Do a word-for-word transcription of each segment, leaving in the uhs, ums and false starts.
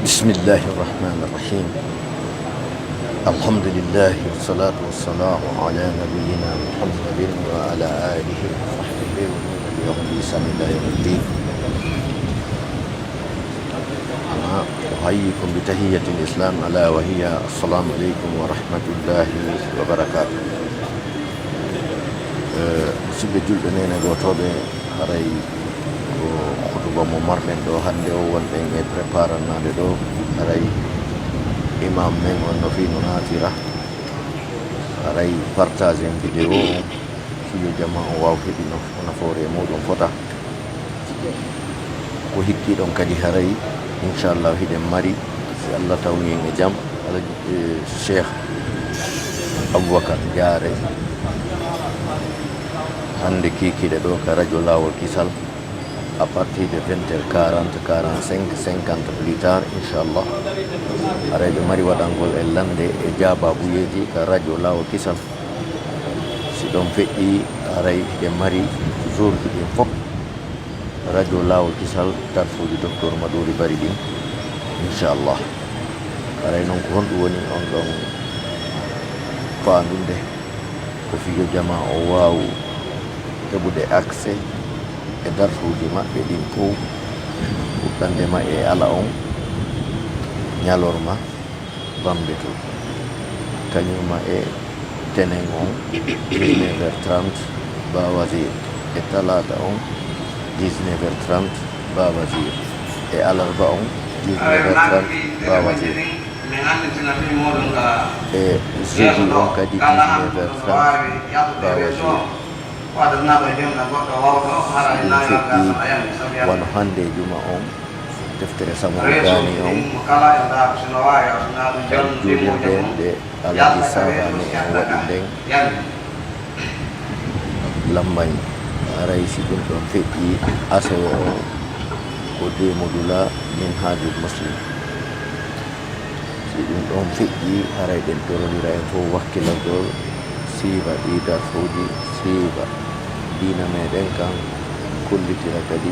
بسم الله الرحمن الرحيم. الحمد لله والصلاة والسلام على نبينا محمد وعلى آله وصحبه ومن تبعهم بإحسان إلى يوم الدين. أنا أحييكم بتحية الإسلام، ألا وهي السلام عليكم ورحمة الله وبركاته. Eh, musidɓe julɓe, neene gotooɓe, haray ko hutuba mo marɗen ɗo hannde o, wonɗen e préparanaade ɗo, haray imam men on no fii no naatira, haray partage en vidéo on, fii yo jama o waaw heɓi no, nafoore e muɗum fota. Ko hikki ɗon kadi haray, inchallah, hiɗen mari, si Allah tawni en e jam, Alhaji, eh, Cheikh Aboubacar Diaré, hannde kiikiiɗe ɗo ka radio Laawol Kisal, à partir de vingt heures quarante, quarante-cinq, cinquante plus tard, inchallah. Haray ɓe mari waɗangol e lannde e jaabaabuyeeji ka radio Laawol Kisal. Si ɗon feƴƴi, haray hiɗen mari jourji ɗin fof. Radio Laawol Kisal, darsuuji Docteur Maduri Bari ɗin, inchallah. Haray non ko honɗum woni on ɗon faandude? Ko fii yo jama o waawu heɓude accès e darsuuji maɓɓe ɗin fof, fuɗɗande ma e ala on ñalorma bambeto, kañum ma e tenen on dix-neuf heures trente Ba Wazir, e talaata on dix-neuf heures trente Ba Wazir, e alarba on dix-neuf heures trente Ba Wazir, e jeudi on kadi dix-neuf heures trente Ba Wazir. Si ɗum feƴƴi wano hannde e juma on, deftere Samuru Gaani on, kadi juulirde en nde Alhaji Saha no en waɗi nden Lambañ. Haray si ɗum ɗon feƴƴi, asewe on ko Demudula Minhajul Muslim. Si ɗum ɗon feƴƴi, haray ɗen torondira en fof wakkilagol, siiba ɗii darsuuji, siiba diina meɗen kan, kollitira kadi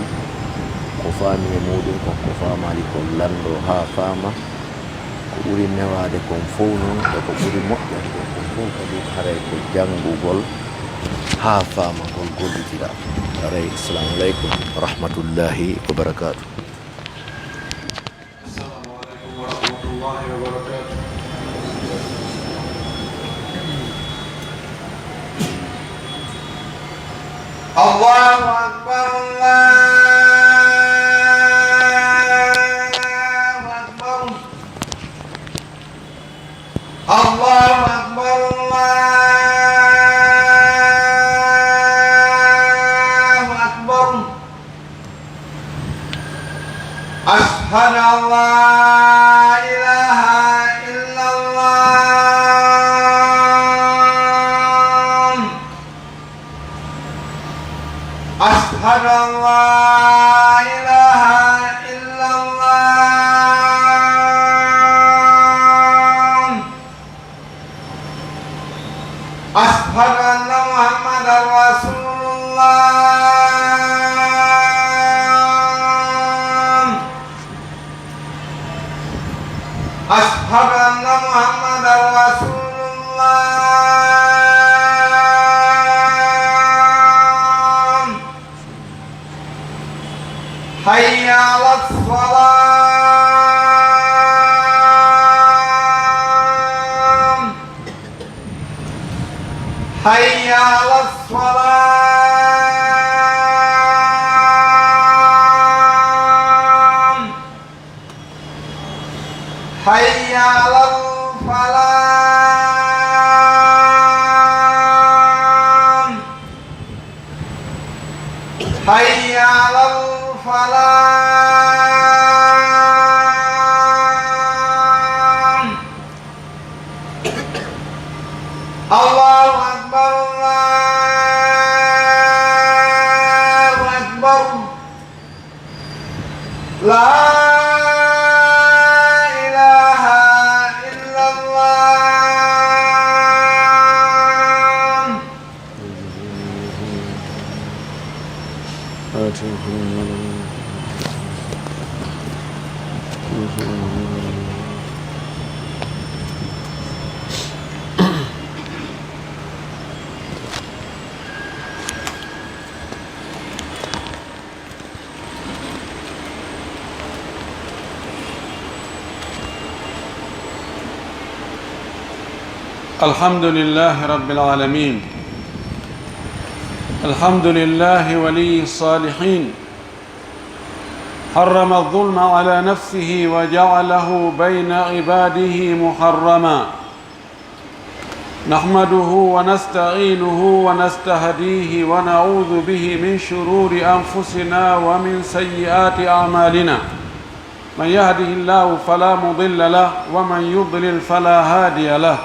ko faami e muɗum kon, ko faamaali kon, lanndoo haa faama. Ko ɓuri newaade kon fof non, e ko ɓuri moƴƴande kon fof kadi, haray ko janngugol haa faama, ngol gollitira. Haray, assalamu aleykum wa rahmatullahi wa barakaatuh. Assalamu aleykum wa rahmatullahi wa barakaatuh. Allahu akbar, Allahu akbar. Allahu akbar, Allahu akbar. Ashhadu an la ilaha illallah. Ashhadu an la ilaha illallah. Ashhadu anna Muhammadan Rasulullah. Ashhadu anna Muhammadan Rasulullah. Hayya ala salah. Hayya ala salah. Hayya alal falah. Hayya alal falah. Allahu akbar, Allahu akbar. La ilaha الحمد لله رب العالمين. الحمد لله ولي الصالحين. حرم الظلم على نفسه وجعله بين عباده محرما. نحمده ونستعينه ونستهديه ونعوذ به من شرور أنفسنا ومن سيئات أعمالنا. من يهده الله فلا مضل له ومن يضلل فلا هادي له.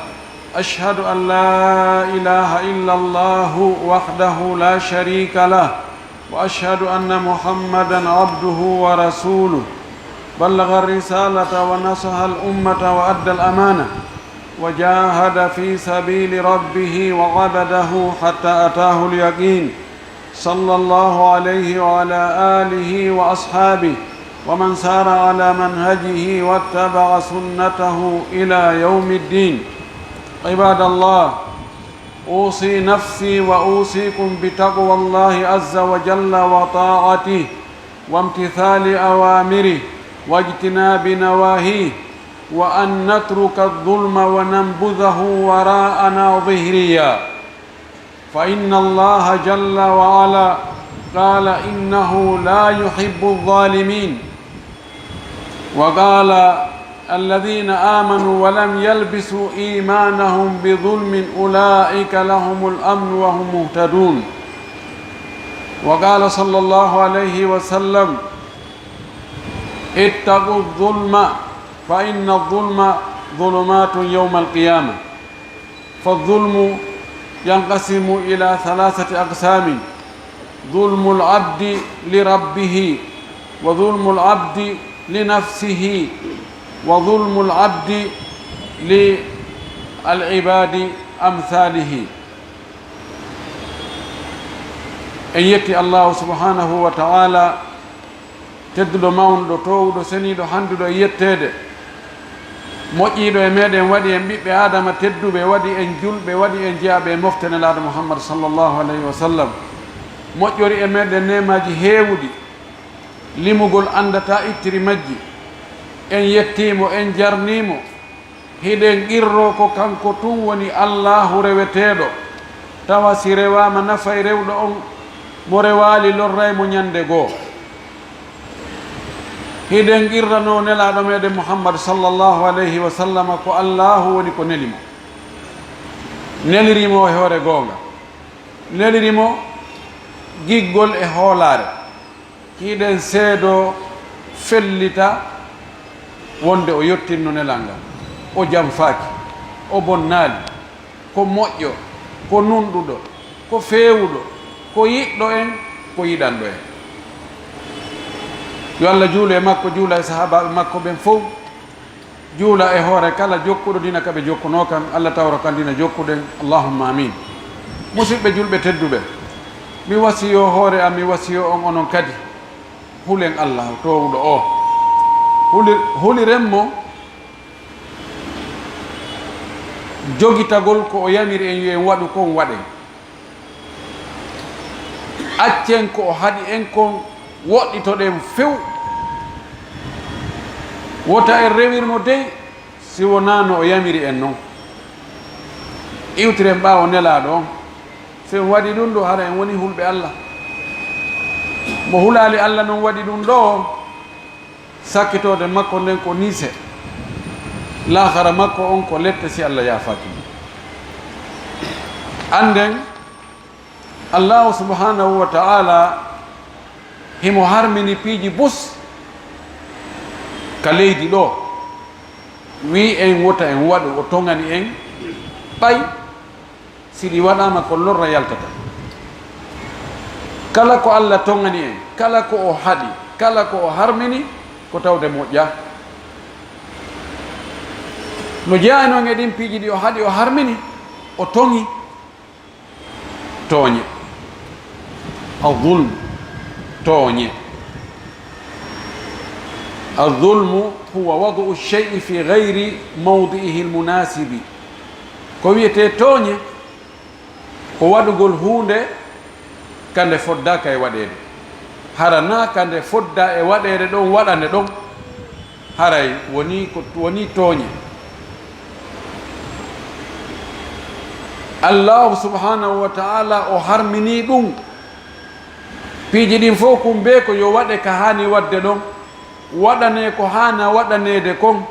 أشهد أن لا إله إلا الله وحده لا شريك له، وأشهد أن محمدا عبده ورسوله. بلغ الرسالة ونصح الأمة وأدى الأمانة، وجاهد في سبيل ربه وعبده حتى أتاه اليقين. صلى الله عليه وعلى آله وأصحابه ومن سار على منهجه واتبع سنته إلى يوم الدين. عباد الله، أوصي نفسي وأوصيكم بتقوى الله عز وجل وطاعته وامتثال أوامره واجتناب نواهيه، وأن نترك الظلم وننبذه وراءنا ظهريا. فإن الله جل وعلا قال إنه لا يحب الظالمين. وقال الذين آمنوا ولم يلبسوا إيمانهم بظلم أولئك لهم الأمن وهم مهتدون. وقال صلى الله عليه وسلم اتقوا الظلم فإن الظلم ظلمات يوم القيامة. فالظلم ينقسم إلى ثلاثة أقسام: ظلم العبد لربه، وظلم العبد لنفسه، وظلم العبد للعباد أمثاله. En yetti Allahu subhanahu wa ta'ala, tedduɗo, mawnuɗo, toowuɗo, seniiɗo, hannduɗo e yetteede, moƴƴiiɗo e meeɗen, waɗi en ɓiɓɓe Aadama tedduɓe, waɗi en julɓe, waɗi en jeyaaɓe e mofte Nelaaɗo Muhammad sallallahu alayhi wa sallam, moƴƴori e meeɗen neemaaji heewuɗi, limugol anndataa ittiri majji. En yettii mo, en jarnii mo. Hiɗen qirroo ko kanko tun woni Allaahu reweteeɗo, tawa si rewaama nafay rewɗo on, mo rewaali lorray mo ñande goo. Hiɗen qirranoo Nelaaɗo meeɗen Muhammad sallallahu alayhi wa sallama ko Allaahu woni ko neli mo. Neliri mo e hoore goonga. Neliri mo giggol e hoolaare. Hiɗen seedoo fellita wonde o yottinno nelal ngal, o janfaaki, o bonnaali, ko moƴƴo, ko nunɗuɗo, ko feewuɗo, ko yiɗɗo en, ko yiɗanɗo en. Yo Allah juulu e makko, juula e sahaabaaɓe makko ɓen fow. Juula e hoore kala jokkuɗo diina ka ɓe jokkunoo kan, Allah tawra kan diina jokkuɗen. Allahumma amin. Musidɓe julɓe tedduɓe, mi wasiyoo hoore am, mi wasiyoo on onon kadi. Hulen Allah toowuɗo o. Huli-, huliren mo jogitagol ko o yamiri en yo en waɗu kon waɗen. Accen ko o haɗi en kon, woɗɗitoɗen few. Wota en rewir mo dey, si wonaa no o yamiri en non. Iwtiren ɓaawo Nelaaɗo on. Si en waɗi ɗun ɗo, hara en woni hulɓe Allah. Mo hulaali Allah non waɗi ɗun ɗo, sakkitoode makko nden ko niise, laakhara makko on ko lette si Allah yaafaaki mo. Annden, Allahu subhanahu wa ta'ala himo harmini piiji bus ka leydi ɗo. Wi'i en wota en waɗu, o toŋani en, ɓay si ɗi waɗaama ko lorra yaltata. Kala ko Allah toŋani en, kala ko o haɗi, kala ko o harmini, ko tawde moƴƴa. No jeyaa non e ɗin piiji ɗi o haɗi, o harmini, o toŋi. Tooñe. Al-zulm, tooñe. Al-zulmu huwa wad'u shay'i fi ghayri mawdi'ihi al-munasibi. Ko wi'etee tooñe, ko waɗugol huunde ka nde foddaaka e waɗeede. Hara naa ka nde foddaa e waɗeede ɗon waɗa nde ɗon. Haray wonii ko, wonii tooñe. Allahu subhanahu wa ta'ala o harmini ɗum. Piiji ɗin fof kun bee ko yo waɗe ka haani waɗde ɗon, waɗanee ko haana waɗaneede kon.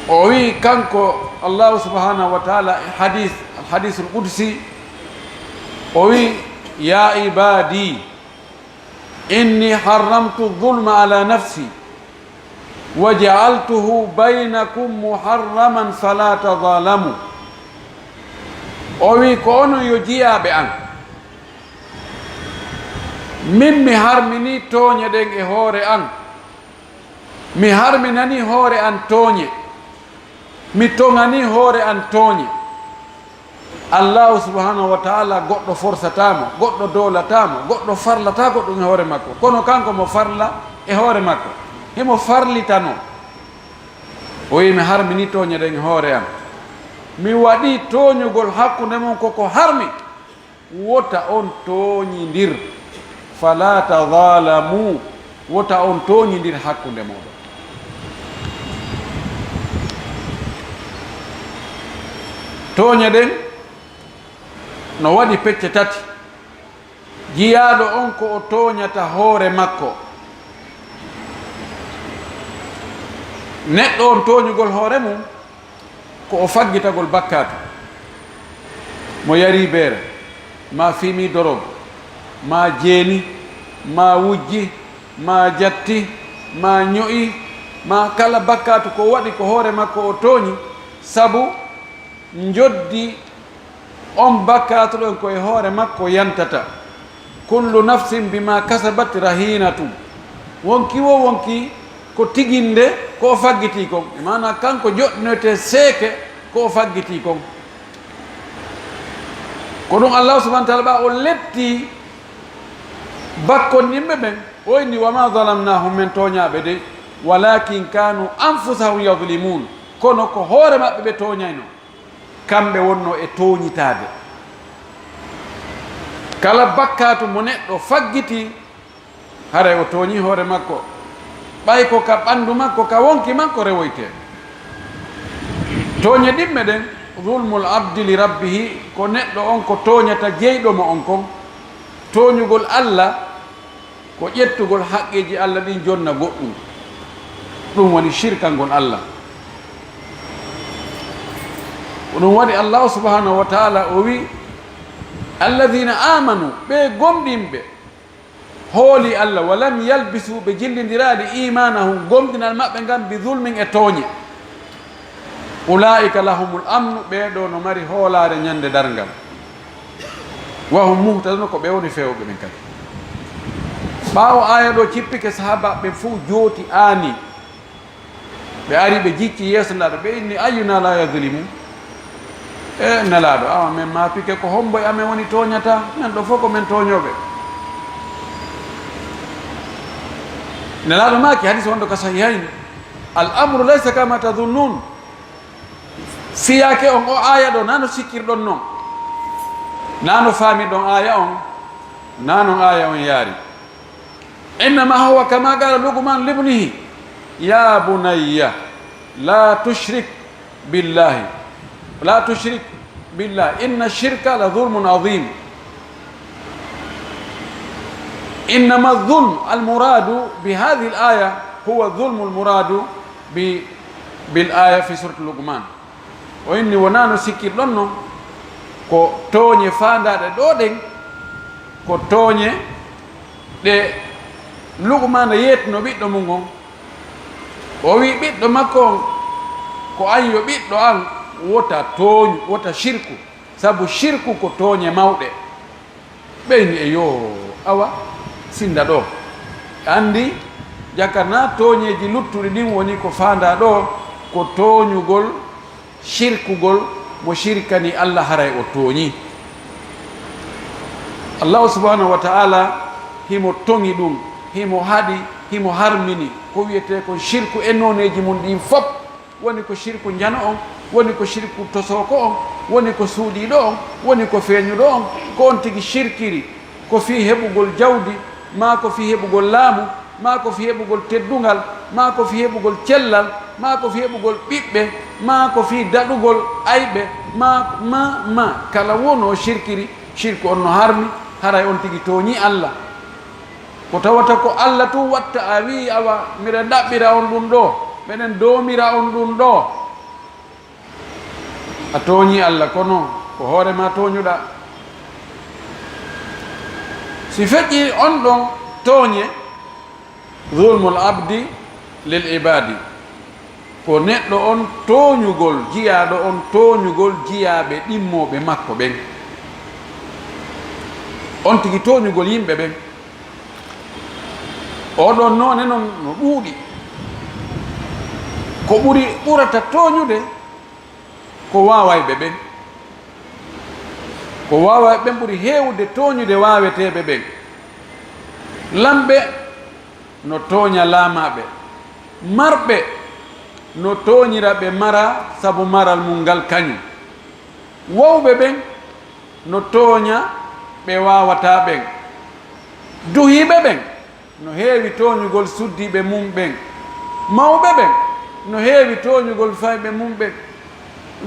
O wi'i kanko Allahu subhanahu wa ta'ala e hadis, al-hadisul qudsi, o wi'i, "Ya ibadi, inni harramtu zulma ala nafsi, wa ja'altuhu baynakum muharraman fala tadhalamu." O wi'i, "Ko onon yo jiyaaɓe an, min mi harmini tooñe ɗen e hoore an. Mi harminani hoore an tooñe. Mi toŋani hoore an tooñe." Allahu subhanahu wa ta'ala goɗɗo forsataa mo, goɗɗo doolataa mo, goɗɗo farlataa goɗɗum e hoore makko. Kono kanko mo farla e hoore makko. Himo farlitano. O wi'i, "Mi harmini tooñe ɗen e hoore an. Mi waɗi tooñugol hakkunde mon ko ko harmi." Wota on tooñindir. Fala tadhalamu. Wota on tooñindir hakkunde mooɗon. Tooñe ɗen no waɗi pecce tati. Jiyaaɗo on ko o tooñata hoore makko. Neɗɗo on tooñugol hoore mum, ko o faggitagol bakkaatu. Mo yari beere, maa fimi dorob, maa jeeni, maa wujji, maa jatti, maa ño'i, maa kala bakkaatu ko waɗi ko hoore makko o tooñi, sabu njoddi on bakkaatu ɗon ko e hoore makko yantata. "Kullu nafsin bima kasabat rahinatun." Wonki wo wonki ko tiginde ko o faggitii kon. E maana kanko joɗɗinoyte seeke ko o faggitii kon. Ko ɗum Allah subhanahu wa ta'ala ɓa o letti bakkon yimɓe ɓen. O inni, "Wa ma zalamnahum", men tooñaaɓe de, "walakin kanu anfusahum yazlimun." Kono ko hoore maɓɓe ɓe tooñayno. Kamɓe wonno e tooñitaade. Kala bakkaatu mo neɗɗo faggiti, haray o tooñi hoore makko. Ɓay ko ka ɓanndu makko, ka wonki makko rewoyte. Tooñe ɗimɓe ɗen, zulmul abdi li rabbihi, ko neɗɗo on ko tooñata jeyɗo mo on kon. Tooñugol Allah, ko ƴettugol haqqeeji Allah ɗin jonna goɗɗum. Ɗum woni shirkangol Allah. Ko ɗum waɗi Allah subhanahu wa ta'ala o wi, "Alladhina amanu", ɓe gomɗinɓe, hooli Allah, "wa lam yalbisu", ɓe jillindiraali, "imanahum", gomɗinal maɓɓe ngan, "bi zulmin", e tooñe. "Ulaika lahumul amnu", ɓee ɗo no mari hoolaare ñande darngal. "Wa hum muhtadun", ko ɓe woni feewɓe ɓen kadi. Ɓaawo aaya ɗo cippike, sahaaba ɓen fof jooti aani. Ɓe ari ɓe jicci yeeso Nelaaɗo, ɓe inni, "Ayyuna la yazlimu?" E Nelaaɗo, awa men maapike ko hombo e amen woni tooñata? Men ɗo fof ko men tooñooɓe. Nelaaɗo maaki, hadis wonɗo ka Sahihayn, "Al amru laysa kama tazunnun." Fiyaake on, o aaya ɗo, naa no sikkirɗon non. Naa no faamirɗon aaya on, naa non aaya on yaari. "Innama huwa kama qala Luqman libnihi, ya bunayya, la tushrik billahi, la tushrik billahi, inna shirka la zulmun azim." Innama zulm al muradu bi hadhihi al aya huwa zulmu al muradu bi, bil aya fi surati Luqman. O inni wonaa no sikkirɗon non, ko tooñe faandaaɗe ɗo ɗen, ko tooñe ɗe Luqmaana yeetno ɓiɗɗo mum on. O wi ɓiɗɗo makko on, "Ko an yo ɓiɗɗo an, wota tooñu, wota shirku, sabu shirku ko tooñe mawɗe." Ɓe inni, "E yo, awa, sinda ɗo." Anndi, jakar na tooñeeji luttuɗi ɗin woni ko faandaa ɗo, ko tooñugol, shirkugol, mo shirkani Allah haray o tooñi. Allahu subhanahu wa ta'ala himo toŋi ɗum, himo haɗi, himo harmini ko wiyetee kon shirku e nooneeji mum ɗin fop. Woni ko shirku njano on, woni ko shirku tosooko on, woni ko suuɗiiɗo on, woni ko feeñuɗo on, ko on tigi shirkiri, ko fii heɓugol jawdi, maa ko fii heɓugol laamu, maa ko fii heɓugol teddungal, maa ko fii heɓugol cellal, maa ko fii heɓugol ɓiɓɓe, maa ko fii daɗugol ayɓe, maa, maa, maa, kala wonoo shirkiri, shirku on no harmi, haray on tigi tooñii Alla. Ko tawata ko Alla tun watta, a wi'i, "Awa, miɗen ɗaɓɓira on ɗun ɗoo, miɗen doomira on ɗun ɗoo." A tooñii Alla, kono ko hoore maa tooñuɗaa. Si feƴƴii on ɗon tooñe, zulmul abdi lil ibadi, ko neɗɗo on tooñugol, jiyaaɗo on tooñugol jiyaaɓe ɗimmooɓe makko ɓen. On tigi tooñugol yimɓe ɓen. Oɗon noone non no ɗuuɗi. Ko ɓuri, ɓurata tooñude ko waawayɓe ɓen. Ko waawayɓe ɓen ɓuri heewude tooñude waaweteeɓe ɓen. Lamɓe no tooña laamaaɓe. Marɓe no tooñira ɓe maraa sabu maral mun ngal kañun. Wowɓe ɓen no tooña ɓe waawataa ɓen. Duhiiɓe ɓen no heewi tooñugol suddiiɓe mun ɓen. Mawɓe ɓen no heewi tooñugol fayɓe mun ɓen.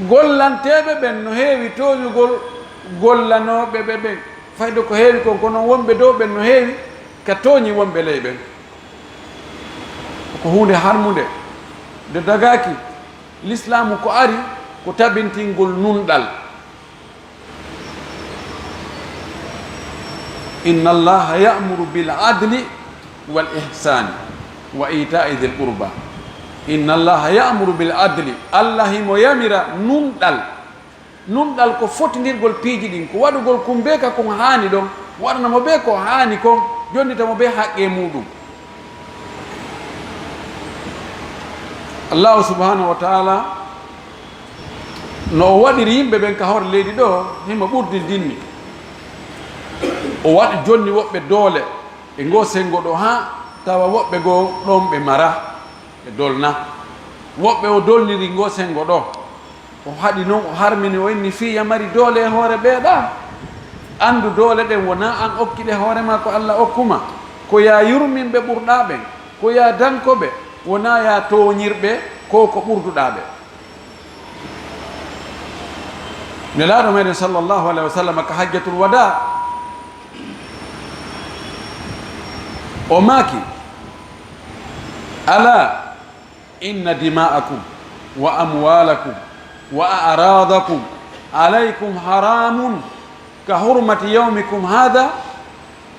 Gollanteeɓe ɓen no heewi tooñugol gollanooɓe ɓe ɓen. Fayde ko heewi kon, kono wonɓe dow ɓen no heewi ka tooñi wonɓe ley ɓen. Ko huunde harmunde. Nde dagaaki, Lislaamu ko ari ko tabintingol nunɗal. Inna Allaha ya'muru bil adli wal ihsani wa ita'i dhil qurba. Inna Allaha ya'muru bil adli. Allah himo yamira nunɗal. Nunɗal ko fotindirgol piiji ɗin, ko waɗugol kun bee ka kun haani ɗon, waɗana mo bee ko haani kon, jonnita mo bee haqqee muuɗum. Allahu subhanahu wa ta'ala, no o waɗiri yimɓe ɓen ka hoore leydi ɗoo, himo ɓurdindinni. O waɗi jonni woɓɓe doole e ngoo senngo ɗoo, haa tawa woɓɓe goo ɗon ɓe mara, ɓe dolna. Woɓɓe o dolniri ngoo senngo ɗoo. O haɗi non, o harmini, o inni fii ya mari doole e hoore ɓee ɗaa. Anndu doole ɗen wonaa an okki ɗe hoore maa, ko Alla okku ma. Ko yaa yurmin ɓe ɓurɗaa ɓen, ko yaa danko ɓe, wonaa yaa tooñir ɓe ko ko ɓurduɗaa ɓe. Nelaaɗo meɗen sallallahu alayhi wa sallam ka hajjatul wadaa, o maaki, Alaa إن دماءكم وأموالكم وأعراضكم عليكم حرام كحرمة يومكم هذا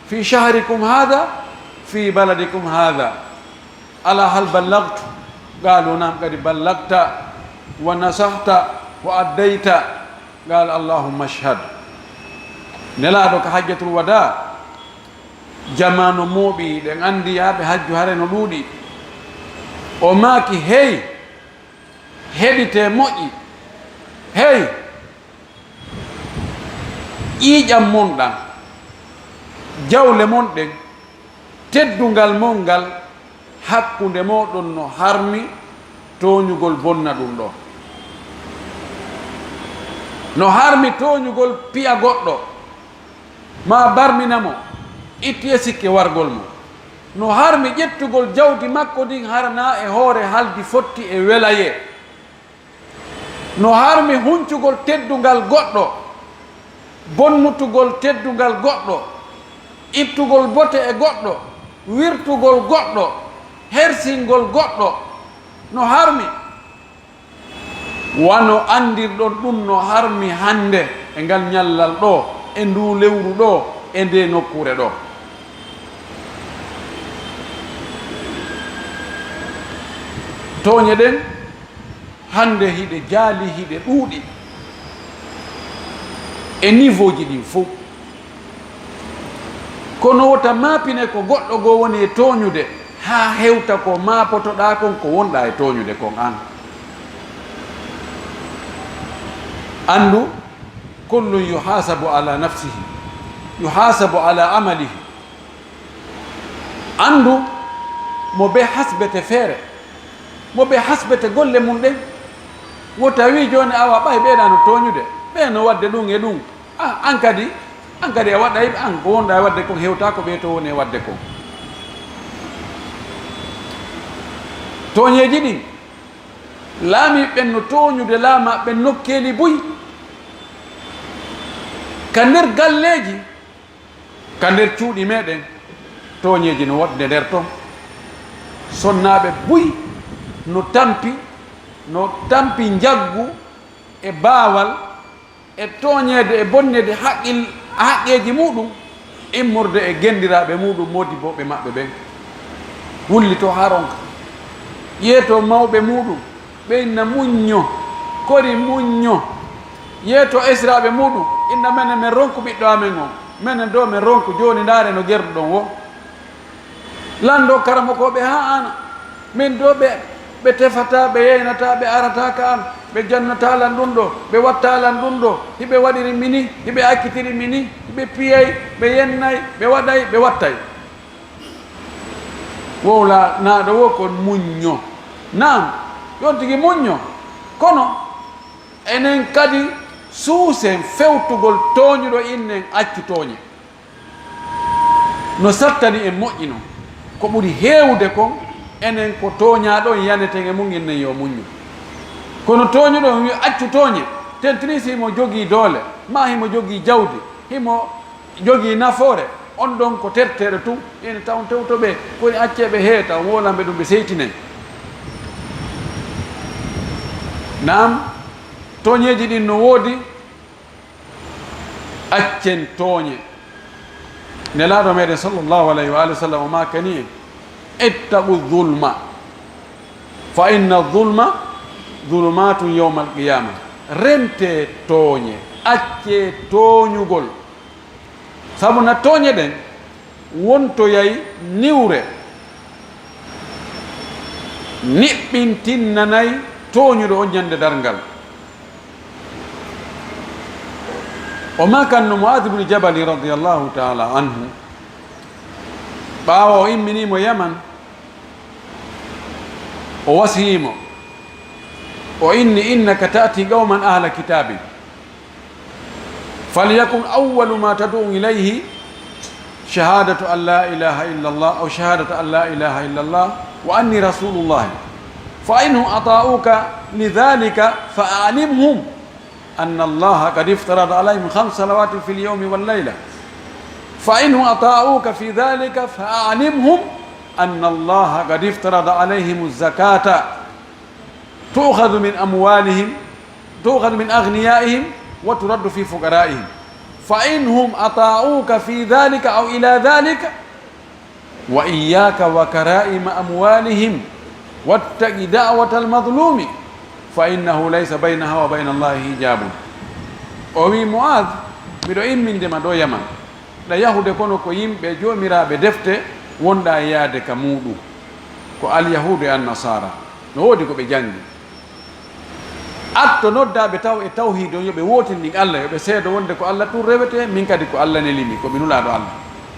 في شهركم هذا في بلدكم هذا. ألا هل بلغت؟ قالوا: نعم، قد بلغت ونصحت وأديت. قال: اللهم اشهد. Nelaaɗo ka hajjatul wadaa, jamaanu mooɓi, ɗen anndi yaaɓe hajju hare no ɗuuɗi. O maaki, hey, heɗitee moƴƴi, hey, ƴiiƴam mon ɗan, jawle mon ɗen, teddungal mon ngal, hakkunde mooɗon no harmi tooñugol bonna ɗum ɗoo. No harmi tooñugol piya goɗɗo, maa barmina mo, itti e sikke wargol mo. No harmi ƴettugol jawdi makko ndin harana e hoore haldi fotti e welayee. No harmi huncugol teddungal goɗɗo, bonnutugol teddungal goɗɗo, ittugol bote e goɗɗo, wirtugol goɗɗo, hersingol goɗɗo. No harmi. Wano anndirɗon ɗum no harmi hannde e ngal ñallal ɗoo, e nduu lewru ɗoo, e ndee nokkuure ɗoo. Tooñe ɗen, hannde hiɗe jaali, hiɗe ɗuuɗi e niveauji ɗin fow. Kono wota maapine ko goɗɗo goo woni e tooñude, haa hewta ko maapotoɗaa kon, ko wonɗaa e tooñude kon an. Anndu, kullun yuhaasabu ala nafsihi, yuhaasabu ala amalihi. Anndu mo bee hasbete feere, mo bee hasbete golle mum ɗen. Wota wii jooni, awa, ɓay ɓee ɗaa no tooñude, ɓee no waɗde ɗum e ɗum. Ah, an kadi, an kadi a waɗay, an ko wonɗaa e waɗde kon hewtaa ko ɓee to woni e waɗde kon. Tooñeeji ɗin, laamiiɓe ɓen no tooñude laamaaɓe ɓen nokkeeli buy, ka nder galleeji, ka nder cuuɗi meɗen, tooñeeji no woɗnde nder ton. Sonnaaɓe buy no tampi, no tampi njaggu e baawal e tooñeede e bonneede haqqil-, haqqeeji muɗum, immorde e genndiraaɓe muɗum, moodibbooɓe maɓɓe ɓen. Wullito haa ronka. Yeeto mawɓe muɗum, ɓe inna muñño, kori muñño. Yeeto esiraaɓe muɗum, inna menen men ronku ɓiɗɗo amen on. Menen ɗo men ronku, jooni ndaare no gerduɗon wo. Lanndo karamokooɓe haa an. Min ɗo ɓe, ɓe tefataa, ɓe yeynataa, ɓe arataa ka an, ɓe jannataa lan ɗum ɗo, ɓe wattaa lan ɗum ɗo, hiɓe waɗiri mi ni, hiɓe accitiri mi ni, hiɓe piyay, ɓe yennay, ɓe waɗay, ɓe wattay. Wowla naaɗo wo kon muñño. Naam, yon tigi muñño. Kono enen kadi suusen fewtugol tooñuɗo innen accu tooñe. No sattani en moƴƴi non. Ko ɓuri heewude kon, enen ko tooñaaɗo on yaneten e mum, innen yo muññu. Kono tooñuɗo on wi'a accu tooñe, tentini si himo jogii doole, maa himo jogii jawdi, himo jogii nafoore, on ɗon ko terteeɗo tun, ene taw on tewto ɓe, koni accee ɓe hee, taw woolamɓe ɗum ɓe seytinay. Naam, tooñeeji ɗin no woodi, Accen tooñe. Nelaaɗo meɗen sallallahu alayhi wa alihi wa sallam o maakani en, "Ittaqu zulma, fa inna zulma zulumatun yawmal qiyama." Rentee tooñe, accee tooñugol. Sabu na tooñe ɗen wontoyay niwre, niɓɓintinnanay tooñuɗo on ñande darngal. O maakanno Mu'aaz ibn Jabal radiyallahu ta'ala anhu, ɓaawo o imminiimo Yaman, o wasiyiimo, o inni, "Innaka ta'ti qawman ahla kitabin." فليكن أول ما تدعو إليه شهادة أن لا إله إلا الله، أو شهادة أن لا إله إلا الله وأني رسول الله. فإنهم أطاعوك لذلك فأعلمهم أن الله قد افترض عليهم خمس صلوات في اليوم والليلة. فإنهم أطاعوك في ذلك فأعلمهم أن الله قد افترض عليهم الزكاة. تؤخذ من أموالهم، تؤخذ من أغنيائهم وترد في فقرائهم. فإن هم أطاعوك في ذلك أو إلى ذلك، وإياك وكرائم أموالهم، واتق دعوة المظلوم، فإنه ليس بينها وبين الله حجاب. O wi Mu'aaz, miɗo imminde ma ɗo Yaman. Ɗa yahude kono ko yimɓe joomiraaɓe defte wonɗa e yaade ka muuɗum. Ko Alyahuudu e Annasaara. No woodi ko ɓe janngi. Atto noddaaɓe taw e tawhiid on, yo ɓe wootindin Allah, yo ɓe seedo wonde ko Allah tun rewete, min kadi ko Allah neli mi, ko mi Nulaaɗo Allah.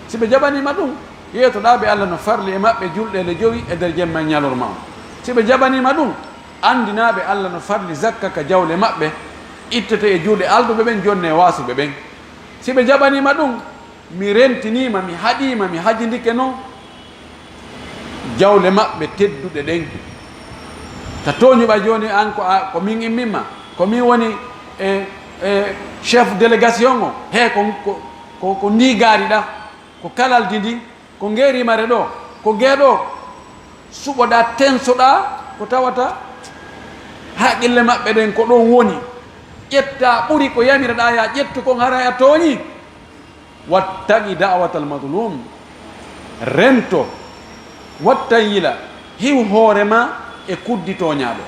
Si ɓe jaɓaniima ɗum, yeetoɗaa ɓe Allah no farli e maɓɓe julɗeele jowi e nder jemma e ñalorma on. Si ɓe jaɓaniima ɗum, anndinaa ɓe Allah no farli zakka ka jawle maɓɓe, ittete e juuɗe alɗuɓe ɓen, jonne e waasuɓe ɓen. Si ɓe jaɓaniima ɗum, mi rentiniima, mi haɗiima, mi hajindike non jawle maɓɓe tedduɗe ɗen. Ta tooñuɓa jooni an ko a, ko min imminma, ko min woni e, e chef délégation o, he ko, ko, ko, ko ndi gaariɗa, ko kalaldi ndi, ko ngeerimare ɗo, ko ngeeɗo suɓoɗa, tensoɗa, ko tawata haqqille maɓɓe ɗen ko ɗon woni. Ƴetta ɓuri ko yamiraɗa ya ƴettu kon, haray a tooñi. Wattaqi da'watal mazlum. Rento, wattan yila, hiw hoore ma e kuddi tooñaaɗo.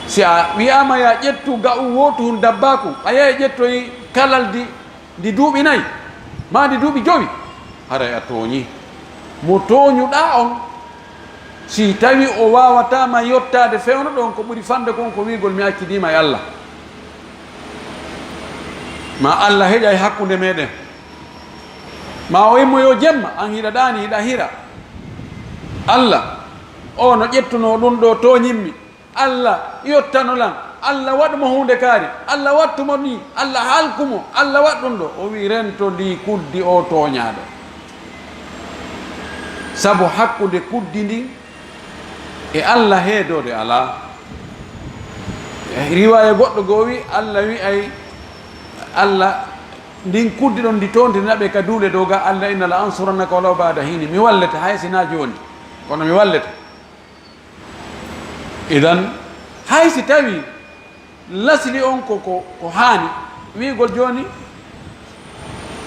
Si a wi'aama ya ƴettu ga'u wootu hun dabbaaku, a yahi ƴettoyi kalaldi ndi duuɓi nayi, maa ndi duuɓi jowi, haray a tooñi. Mo tooñuɗaa on, si tawi o waawataa ma yottaade fewndo ɗon, ko ɓuri fande kon ko wi'ugol, "Mi accidiima e Allah." Ma Allah heƴay hakkunde meɗen. Ma o immoyo jemma, an hiɗa ɗaani, hiɗa hira. Allah, o no ƴettuno ɗum ɗo tooñimmi. Allah yottano lan. Allah waɗu mo huunde kaari. Allah wattu mo ni. Allah halku mo. Allah waɗu ɗum ɗo. O wi, "Rento ndi kuddi o tooñaaɗo." Sabu hakkunde kuddi ndin E Allah heedoode alaa. E riwaaya goɗɗo goo wi, Allah wi'ay, Allah, ndin kuddi ɗon ndi toontirina ɓe ka duule dow ga, Allah inna la ansurannaka walaw ba'da hiini. Mi wallete hay si naa jooni, kono mi wallete. Idan, hay si tawi lasli on ko, ko, ko haani wi'ugol jooni,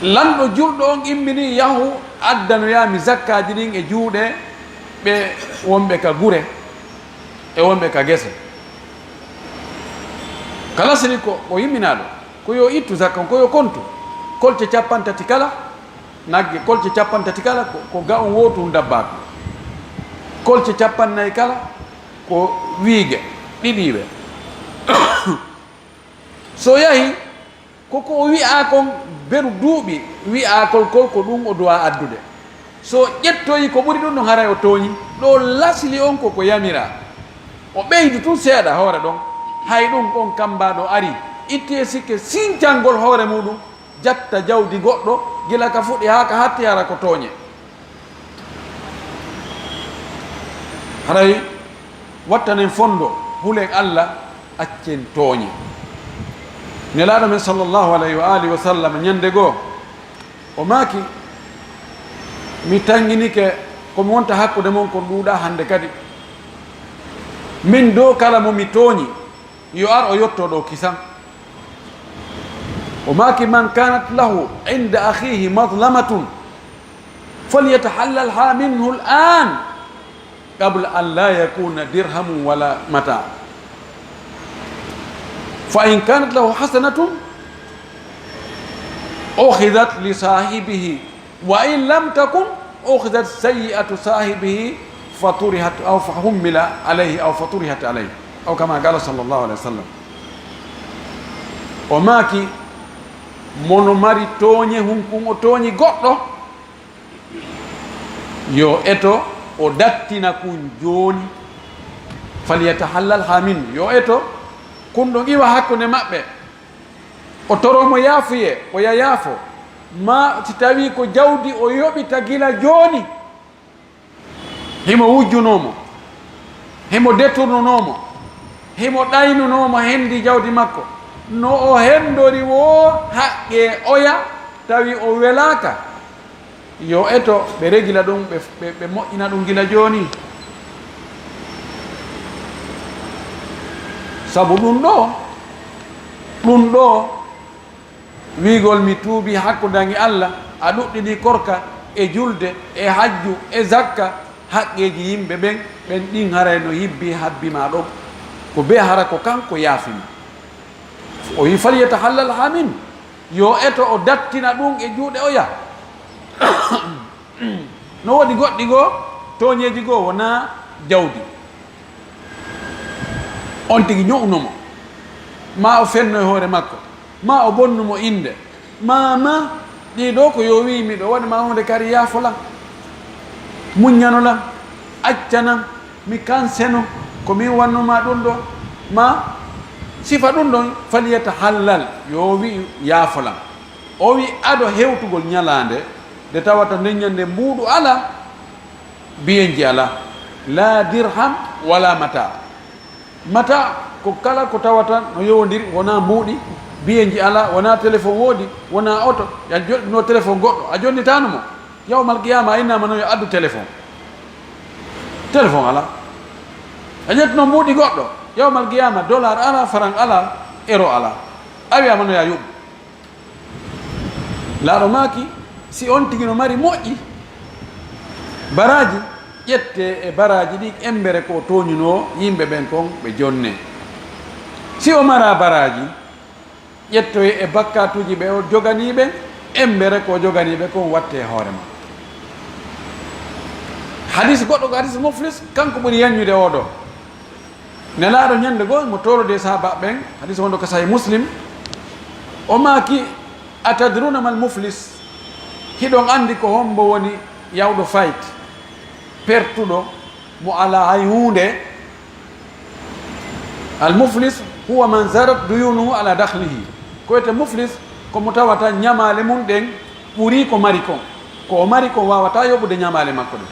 lanɗo julɗo on immini yahu addanoyaa mi zakkaaji ɗin e juuɗe ɓe wonɓe ka gure e wonɓe ka gese. Ka lasli ko, ko yimminaaɗo, ko yo ittu zakka on, ko yo kontu kolce cappanɗe tati kala, nagge kolce cappanɗe tati kala, ko, ko ga'un wootun dabbaaku. Kolce cappanɗe nayi kala, ko wiige ɗiɗiiɓe. So yahi, ko ko o wi'aa kon beru duuɓi, wi'aakol kol ko ɗun o duwaa addude. So o ƴettoyi ko ɓuri ɗun ɗon, haray o tooñi. Ɗoo lasli on ko ko yamiraa. O ɓeydu tun seeɗa hoore ɗon. Hay ɗun on kammbaaɗo ari, itti e sikke sincangol hoore muuɗun, jatta jawdi goɗɗo, gila ka fuɗi haa ka hatti, hara ko tooñe. Haray wattanen fondo, hulen Allah, accen tooñe. Nelaaɗo men sallallahu alayhi wa alihi wa sallam, ñande goo, o maaki, mi tanginike ko mi wonta hakkunde mon kon ɗuuɗaa hande kadi. Min dow kala mo mi tooñi, yo ar o yotto ɗoo kisan. O maaki, man kanat lahu inda akhihi madlamatun falyatahallalha minhu al-an qabla an la yakuna dirhamun wala mata. Fa in kanat lahu hasanatun ukhidhat li sahibihi, wa in lam takun, ukhidhat sayyi'atu sahibihi fa turihat aw fa hummila alayhi aw fa turihat alayhi, aw kama qala sallallahu alayhi wa sallam. O maaki, mono mari tooñe hunkun o tooñi goɗɗo, yo eto o dattina kun jooni. Falyatahallalha min, yo eto kun ɗon iwa hakkunde maɓɓe. O toroo mo yaafuyee, o ya yaafo. Maa si tawii ko jawdi o yoɓita gila jooni, himo wujjunoo mo, himo deturnunoo mo, himo ɗaynunoo mo hendi jawdi makko, no o hendori woo haqqee oya, tawi o welaaka. Yo eto ɓe regila ɗum, ɓe, ɓe, ɓe moƴƴina ɗum gila jooni. Sabu ɗum ɗoo, ɗum ɗoo, wi'ugol mi tuubii hakkunde an e Alla, a ɗuɗɗini korka e julde e hajju e zakka, haqqeeji yimɓe ɓen, ɓen ɗin haray no yibbi habbi maa ɗon. Ko bee hara ko kanko yaafi ma. O wi'i, "Falyatahallalha min." Yo eto o dattina ɗum e juuɗe oya. No woodi goɗɗi goo, tooñeeji goo wonaa jawdi. On tigi ño'uno mo, maa o fenno e hoore makko, maa o bonnu mo innde, maa, maa, ɗii ɗoo ko yo wi'i, "Miɗo waɗi ma huunde kadi, yaafo lan, muññano lan, acca nan." Mi kanseno ko min wannu ma ɗum ɗoo, ma sifa ɗum ɗon, "Falyatahallal," yo o wi'u, "Yaafo lan." O wi'i, ado hewtugol ñalaande nde tawata nden ñande mbuuɗu alaa, biyenji alaa, laa dirham walaa mata. Mata ko kala ko tawata no yowondiri, wonaa mbuuɗi, biyenji alaa, wonaa telefon woodi, wonaa oto, a joɗɗinoo telefon goɗɗo, a jonnitaano mo. Yawmal qiyaama, a innaama noon yo addu téléphone. Téléphone alaa. A ƴettuno mbuuɗi goɗɗo. Yawmal qiyaama, dollar alaa, faran alaa, euro alaa. A wiyaama no yo a yoɓu. Laaɗo maaki, si on tigi no mari moƴƴi, baraaji, ƴettee e baraaji ɗi embere ko o tooñunoo yimɓe ɓen kon ɓe jonnee. Si o maraa baraaji, ƴettoy e bakkaatuuji ɓe o joganii ɓe, embere ko o joganii ɓe kon wattee hoore ma. Hadis goɗɗo ko hadis Muflis, kanko ɓuri yaññude oo ɗoo. Nelaaɗo ñande goo mo toolode e sahaaba ɓen, hadis wonɗo ko Sahih Muslim, o maaki, "Atadruna mal muflis?" Hiɗon anndi ko hombo woni yawɗo fayit, pertuɗo, mo alaa hay huunde? Al muflis huwa man zarat duyunuhu ala dakhlihi. Ko wiyetee muflis, ko mo tawata ñamaale mum ɗen ɓurii ko mari kon. Ko o mari kon waawataa yoɓude ñamaale makko ɗen.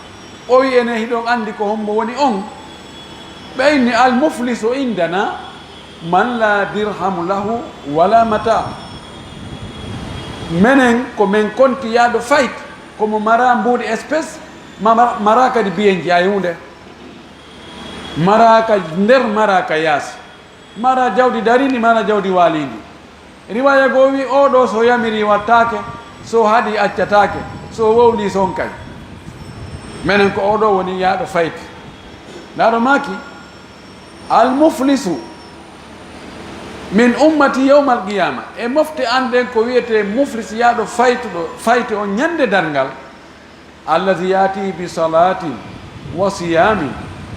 O wi'i, enen hiɗon anndi ko hombo woni on? Ɓe inni: "Al muflisu indana man la dirhamu lahu wala mata." Menen ko men konti yaaɗo fayt, ko mo mara mbuuɗi espèce, ma-, mara kadi biyenji ay hunde. Mara ka nder, mara ka yaasi. Mara jawdi darindi, mara jawdi waalindi. Riwaya goo wi, "Oo ɗoo so yamiri wattaake, so haɗi accataake, so wowli sonkay." Menen ko oo ɗoo woni yaaɗo fayti. Ndaa ɗo maaki, "Al muflisu min ummati yawmal qiyama." E mofte an ɗen ko wiyetee muflis, yaaɗo faytuɗo, fayti on ñande darngal. "Allazi yati bi salatin wa siyamin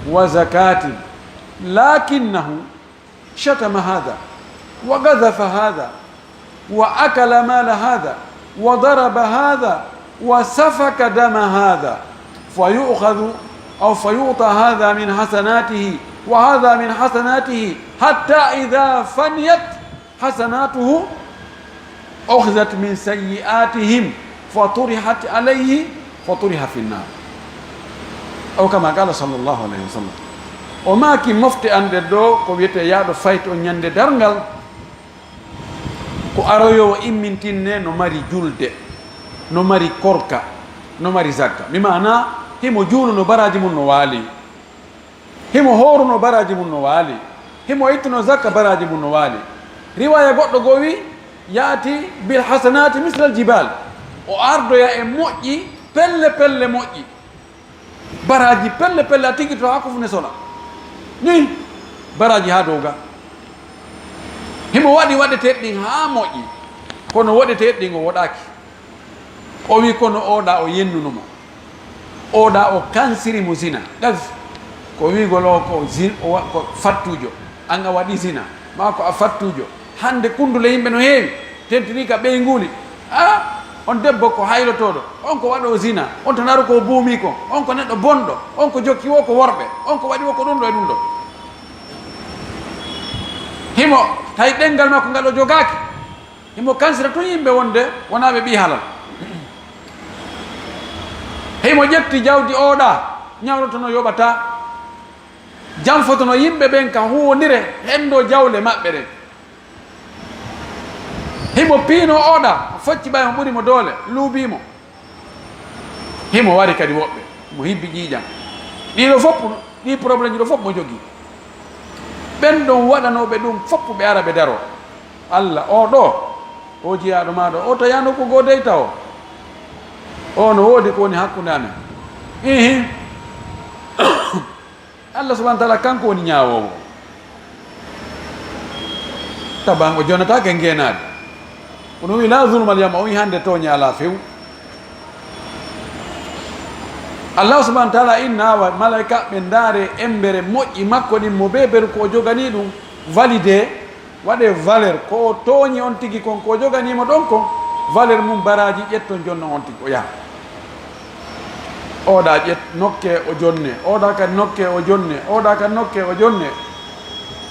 wa zakatin, lakinnahu shatama hadha, wa qadhafa hadha, wa akala mala hadha, wa daraba hadha, wa safaka dama hadha, fa yu'khadhu aw fa yu'ta hadha min hasanatihi, wa hadha min hasanatihi, hatta idha faniyat hasanatuhu, ukhizat min sayyi'atihim, fa turihat alayhi, fa turiha fi nnar." Aw kama qala sallallahu alayhi wa sallam. O maaki, mofte an ɗen ɗoo ko wiyetee yaaɗo fayto ñande darngal, ko aroyoowo immintinne no mari julde, no mari korka, no mari zakka. Mi maana, himo juuluno, baraaji mun no waali. Himo hooruno, baraaji mun no waali. Himo ittuno zakka, baraaji mun no waali. Riwaya goɗɗo goo wi, "Yaati bil hasanati mislal jibal." O ardoya e moƴƴi pelle pelle moƴƴi. Baraaji pelle pelle a tigi to haa ko fu ne sola. Ni baraaji haa dow ga. Himo waɗi waɗeteeɗi ɗin haa moƴƴi. Kono waɗeteeɗi ɗin o woɗaaki. O wi kono oɗa o yennuno mo. Oɗa o kansiri mo zina. Ɗas, ko wiigol o ko zin-, o wa-, ko fattuujo. An a waɗi zina, maa ko a fattuujo. Hannde kunndule yimɓe no heewi, tentinii ka ɓeynguuli. A, on debbo ko haylotooɗo, on ko waɗoo zina, on tan aru ko buumii ko, on ko neɗɗo bonɗo, on ko jokki wo ko worɓe, on ko waɗi wo ko ɗum ɗo e ɗum ɗo. Himo tawi ɗenngal makko ngal o jogaaki. Himo kansira tun yimɓe wonde wonaa ɓe ɓii halal. Himo ƴetti jawdi oɗa, ñawlotono yoɓata, janfotono yimɓe ɓen ka huwondire henndo jawle maɓɓe ɗen. Himo piino oɗa, focci ɓay on ɓuri mo doole, luubii mo. Himo wari kadi woɓɓe, mo hibbi ƴiiƴam. Ɗiɗo fof, ɗi problème ji ɗo fof mo jogii. Ɓen ɗon waɗanooɓe ɗum fof ɓe ara ɓe daroo. Alla, o ɗo, o jiyaaɗo maa ɗo, o tayaano ko goo dey tawo. O no woodi ko woni hakkunde amen. Ihi. Alla subhanahu wa taala kanko woni ñaawoowo. Taban o jonataake ngeenaade. Kono wi, "La zulma al yawma", o wi, "Hannde tooñe alaa few." Allahu subhanahu wa taala inna wa malaika ɓe ndaare embere moƴƴi makko ɗin, mo bee beru ko o joganii ɗum validé, waɗe valeur. Ko o tooñi on tigi kon, ko o joganii mo ɗon kon, valeur mum baraaji ƴetton jonno on tigi, o yaha. Oɗa ƴet-, nokke o jonne, oɗa kadi nokke o jonne, oɗa kadi nokke o jonne.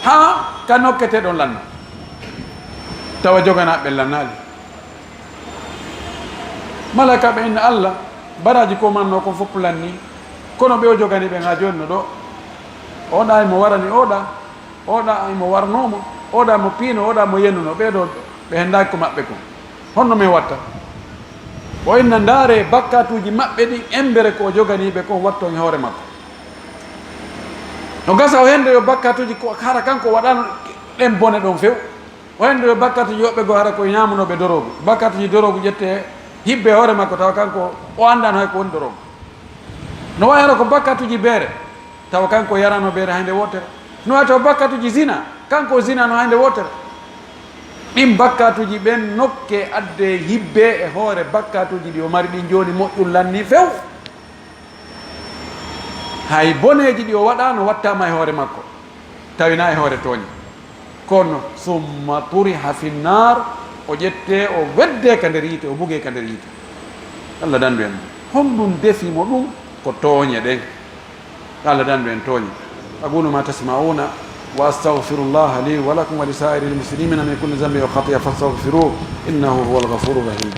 Haa ka nokketeɗon lanna. Tawa joganaaɓe ɓen lannaali. Malaika ɓe inna Alla, baraaji ko manno kon fof lanni. Kono ɓe o jogani ɓen haa jooni no ɗo. Oɗa e mo warani oɗa, oɗa e mo warnoo mo, oɗa mo piino, oɗa mo yennuno. Ɓee ɗo ɓe henndaaki ko maɓɓe kon. Honno men watta? O inna, ndaare bakkaatuuji maɓɓe ɗin, embere ko o joganiiɓe kon, watton e hoore makko. No gasa o hendo yo bakkaatuuji ko hara kanko waɗano ɗen bone ɗon few. O hendo yo bakkaatuuji woɓɓe goo hara ko ñaamunooɓe doroogu. Bakkaatuuji doroogu ƴette hibbe hoore makko, tawa kanko o anndaano hay ko woni doroogu. No wayi hara ko bakkaatuuji beere, tawa kanko o yarano beere hay nde wootere. No wayi tawa bakkaatuuji zina, kanko o zinano hay nde wootere. Ɗin bakkaatuuji ɓen nokke adde hibbe e hoore bakkaatuuji ɗi o mari ɗin jooni moƴƴun lanni few. Hay boneeji ɗi o waɗano wattama e hoore makko, tawina e hoore tooñe. Kono, summa turiha fi nnar, o ƴette, o wedde ka nder yiite, o buge ka nder yiite. Allah dandu en. Honɗum defi mo ɗum? Ko tooñe ɗen. Allah dandu en tooñe. أقول ما تسمعون وأستغفر الله لي ولكم ولسائر المسلمين من كل ذنب وخطيئة فاستغفروه إنه هو الغفور الرحيم.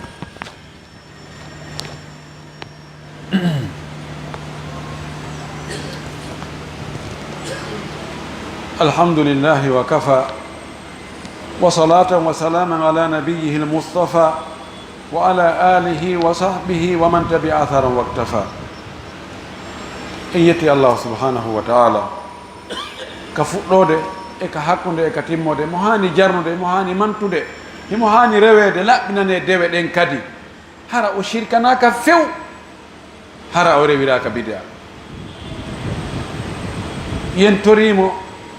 الحمد لله وكفى، وصلاة وسلاما على نبيه المصطفى، وعلى آله وصحبه ومن تبع أثرا واقتفى. En yetti Allah subhanahu wa ta'ala, ka fuɗɗoode e ka hakkunde e ka timmoode, mo haani jarnude, mo haani mantude, himo haani reweede, laɓɓinanee dewe ɗen kadi. Hara o shirkanaaka few, hara o rewiraaka bid'a. Yen toriimo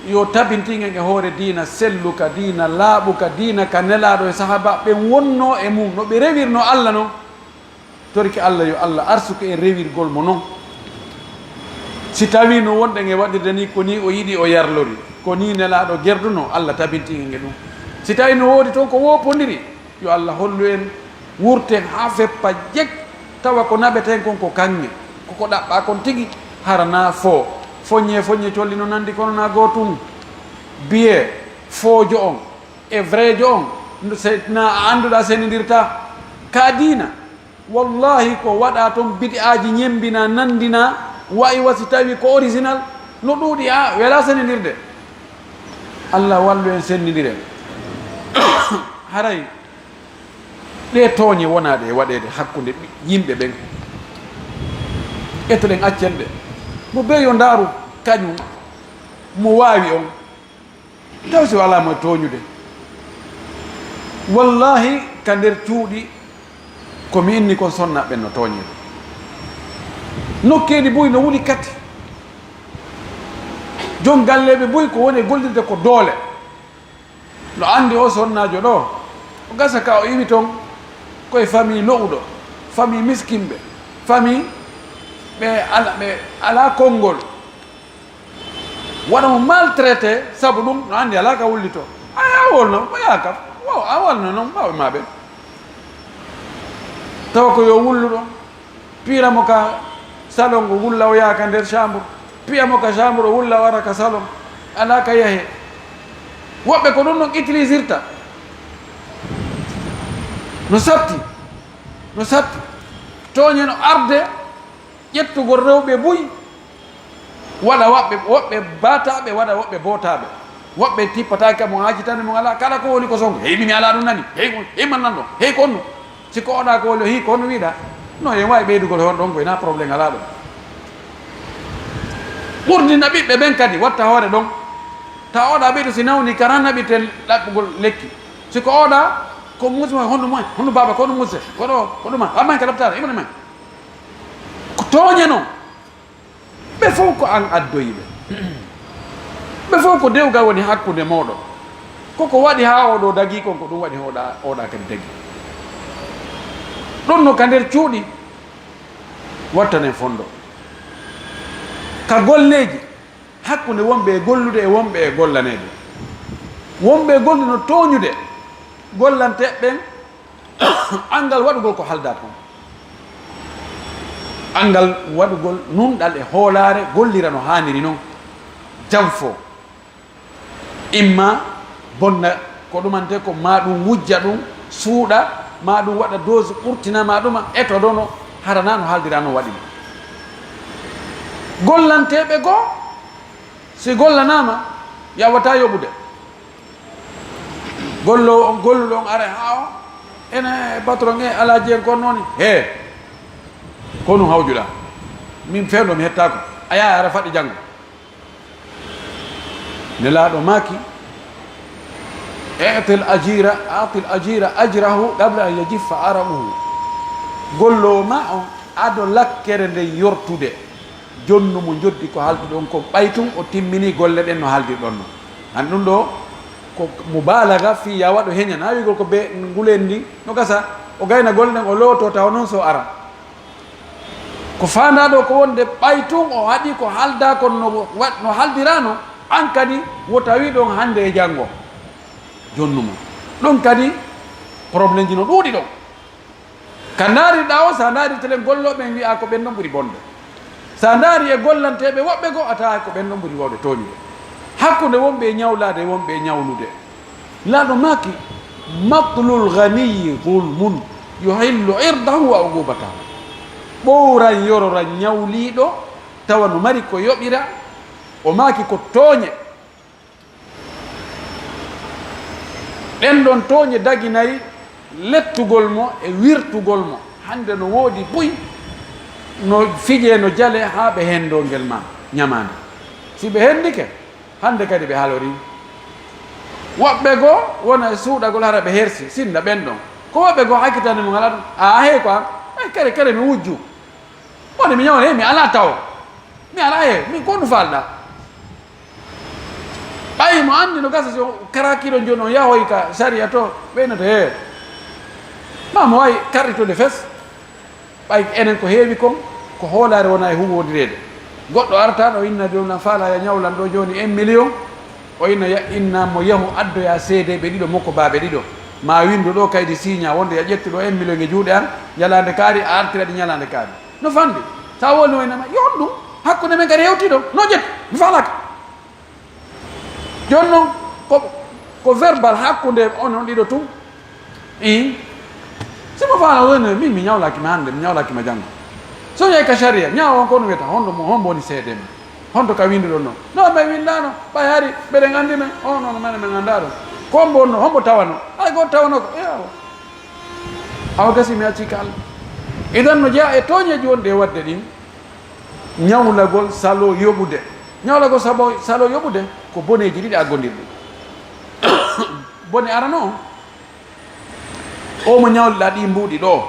yo tabintin en e hoore diina selluka, diina laaɓuka, diina ka Nelaaɗo e sahaabaaɓe ɓen wonnoo e mun, no ɓe rewirnoo Allah non. Torike Allah yo Allah arsuku en rewirgol mo non. Si tawii no wonɗen e waɗirde nii, ko nii o yiɗi, o yarlori, ko nii Nelaaɗo gerdunoo, Allah tabintin en e ɗum. Si tawii no woodi toon ko woopondiri, yo Allah hollu en, wurten haa feppa jek, tawa ko naɓeten kon ko kaŋŋe, ko ko ɗaɓɓaa kon tigi, hara naa foo. Foññe, foññe colli no nanndi kono naa gootum. Biye foojo on e vrejo on, ndu se-, na a annduɗaa senindirtaa. Ka diina, wallahi ko waɗaa ton bid'aaji ñembinaa, nanndinaa, wa'i wa si tawi ko original, no ɗuuɗi, a welaa senindirde. Allah wallu en sennindiren. Haray ɗee tooñe wonaaɗe e waɗeede hakkunde ɓi-, yimɓe ɓen. Etoɗen accen ɗe. Mo bee yo ndaaru kañum mo waawi on. Taw si walaa mo e tooñude. Wallahi ka nder cuuɗi ko mi inni kon sonnaaɓe ɓen no tooñee. Nokkeeli buy no wuli kati. Jon galleeɓe buy ko woni e gollirde ko doole. No anndi o sonnaajo ɗoo, o gasa ka o iwi ton ko e famille lo'uɗo, famille miskinɓe, famille ɓe ala, ɓe alaa konngol. Waɗa mo maltraité sabu ɗum, no anndi alaa ka wullitoo. A, a wolno, ko yaa kam, wo, a wolno noon, mawɓe maa ɓen. Tawa ko yo wullu ɗon. Piira mo ka salon, o wulla, o yaha ka nder chambre. Piya mo ka chambre, o wulla, o ara ka salon. Alaa ka yahee. Woɓɓe ko ɗum ɗon utilisirta. No satti. No satti. Tooñe no arde ƴettugol rewɓe buy. Waɗa waɓɓe, woɓɓe baataaɓe, waɗa woɓɓe bootaaɓe. Woɓɓe tippataake mo, haajitaani mo alaa. Kala ko woni ko sonko. Hey, min mi alaa ɗum nani. Hey, ko, hey, man nan ɗo. Hey, ko honno? Si ko oɗa ko woni, hi, ko honno wiɗa? No, en waawi ɓeydugol heen ɗon, ko ina problème alaa ɗon. Ɓurdina ɓiɓɓe ɓen kadi, watta hoore ɗon. Ta oɗa ɓeydo si nawni, karan naɓirten ɗaɓɓugol lekki. Si ko oɗa, ko musi mo, honno mo, honno baaba, ko honno musi, ko ɗo, ko ɗuma. Amma en ka laptaare, imana men. Ko tooñe non. Ɓe fof ko an addoyi ɓe. Ɓe fof ko dewgal woni hakkunde mooɗon. Ko ko waɗi haa oɗo dagii kon, ko ɗum waɗi oɗa, oɗa kadi dagii. Ɗum no ka nder cuuɗi, wattanen fondo. Ka golleeji, hakkunde wonɓe e gollude e wonɓe e gollaneede. Wonɓe e gollude no tooñude gollanteeɓe ɓen, anngal waɗugol ko haaldaa kon. Anngal waɗugol nunɗal e hoolaare, gollira no haaniri non. Janfo. Imma bonna ko ɗumante ko, maa ɗum wujja ɗum, suuɗa, maa ɗum waɗa dose ɓurtina, maa ɗuma etodono, hara na no haaldiraa non waɗi ɗum. Gollanteeɓe goo, si gollanaama, yawata yoɓude. Gollowo on, golluɗo on ara haa o, ene patron e alaaji en kon noon. He, ko ɗum hawjuɗaa. Min fewndo mi hettaako. A yaha ara faɗi janngo. Nelaaɗo maaki, "I'til ajira, a'til ajira ajrahu qabla an yajiffa araquhu." Golloowo ma on, ado lakkere nden yortude, jonnu mo njoddi ko haalduɗon kon, ɓay tun o timmini golle ɗen no haaldirɗon non. Han ɗum ɗo ko mubaalaga fii ya waɗo heña, na wi'ugol ko be ngulendi no gasa, o gayna golle ɗen, o looto tawa non so ara. Ko faandaa ɗo ko wonde ɓay tun o haɗi ko haaldaa kon no wa-, no haaldirano, an kadi wo tawi ɗon hannde e janngo. Jonnu mo. Ɗon kadi problémeji no ɗuuɗi ɗon. Ka ndaarirɗaa o, sa ndaarirtelen gollooɓe en wi'a ko ɓen ɗon ɓuri bonde. Sa ndaari e gollanteeɓe woɓɓe goo, a tawa ko ɓen ɗon ɓuri wawde tooñude. Hakkunde wonɓe e ñawlaade e wonɓe e ñawlude. Laaɗo maaki, "Matlul ghaniyi zulmun yuhillu irdahu wa uqubatahu." Ɓowran yororan ñawliiɗo, tawa no mari ko yoɓira, o maaki ko tooñe. Ɗen ɗon tooñe daginay lettugol mo e wirtugol mo. Hannde no woodi buy, no fijee, no jalee haa ɓe henndoo ngel ma ñamaande. Si ɓe henndike, hannde kadi ɓe halorii. Woɓɓe goo wona e suuɗagol, hara ɓe hersi, sinna ɓen ɗon. Ko woɓɓe goo hakkitaande mum alaa ɗum. Aa, hey, ko an, ay, kare, kare, mi wujju. Woni mi ñawna, hey, mi alaa tawo. Mi alaa, hey, min ko honɗum faalɗaa? Ɓay mo anndi no gasa si o karakiiɗo jooni, on yahoy ka sariya to, ɓeynoto, hee, ma mo wawi karɗitude fes. Ɓay enen ko heewi kon, ko hoolaare wona e huuwondireede. Goɗɗo arta ɗo inna jooni, na faala ya ñawlan ɗo jooni un million, o inna ya, inna mo yahu addoya seedeeɓe ɗiɗo, mokko baaɓe ɗiɗo. Ma winndu ɗo kaydi siiña wonde ya ƴettu ɗo un million e juuɗe an, ñalaande kaari, a artira ɗi ñalaande kaari. No fanɗi. Sa woni o inna ma, yo honɗum? Hakkunde men kadi hewti ɗo. No ƴettu, mi faalaaka. Jooni non, ko, ko verbal hakkunde onon ɗiɗo tun. Ii. Si mo faala woni, min mi ñawlaaki ma hannde, mi ñawlaaki ma janngo. So yehi ka sariya, ñaawo on ko no wiyata, honɗo mo, hombo woni seede ma? Honto ka winnduɗon non? No, mi winndaano, ɓay hari mbeɗen anndi men. O, non, men, men anndaa ɗum. Ko hombo wonno, hombo tawano? Hay gooto tawano ko. Yawa. Awa gasi mi accii ka Allah. Idan no jeyaa e tooñeeji wonɗi e waɗde ɗin, ñawlagol saloo yoɓude. Ñawlagol sabo-, saloo yoɓude ko boneeji ɗiɗi aggondirɗi. Bone arano on, o mo ñawliɗaa ɗii mbuuɗi ɗoo,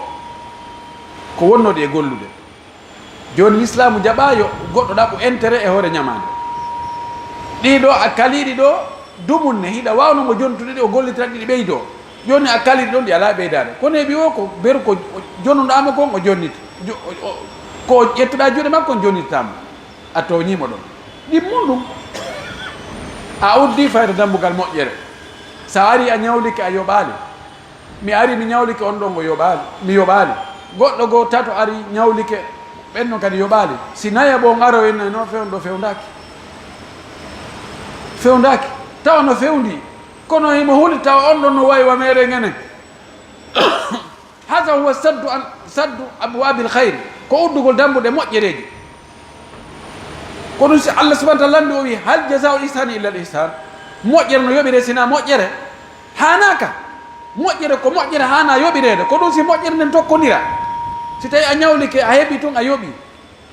ko wonnooɗi e gollude. Jooni, Lislaamu jaɓaa yo goɗɗo ɗaɓɓu intérêt e hoore ñamaande. Ɗii ɗoo a kaliiɗi ɗoo, dumunne, hiɗa waawnoo mo jontude ɗi, o gollitira ɗi, ɗi ɓeydoo. Jooni a kaliiɗi ɗon, ɗi alaa ɓeydaade. Kono heɓi o ko beru ko jonuɗaa mo kon, o jonniti. Jo-, o, o, ko ƴettuɗaa juuɗe makko, on jonnitataa mo. A tooñii mo ɗon. Ɗimmun ɗum. A uddii fayde dambugal moƴƴere. Sa arii a ñawlike, a yoɓaali. Mi arii mi ñawlike, on ɗon o yoɓaali, mi yoɓaali. Goɗɗo goo tato arii ñawlike, ɓen non kadi yoɓaali. Si nayaɓo on aroyi, no fewndo fewndaaki. Fewndaaki. Tawa no fewndii. Kono himo huli tawa on ɗon no wayi wa meere ngene. Haza huwa saddu an, saddu abwabil khayr. Ko uddugol dambuɗe moƴƴereeji. Ko ɗum si Allah subhanahu wa ta'ala lanndi o wi, "Hal jazaa'ul ihsani illa al ihsan?" Moƴƴere no yoɓiree sinaa moƴƴere? Haanaaka. Moƴƴere ko moƴƴere haanaa yoɓireede. Ko ɗum si moƴƴere nden tokkondira. Si tawi a ñawlike, a heɓi tun, a yoɓi.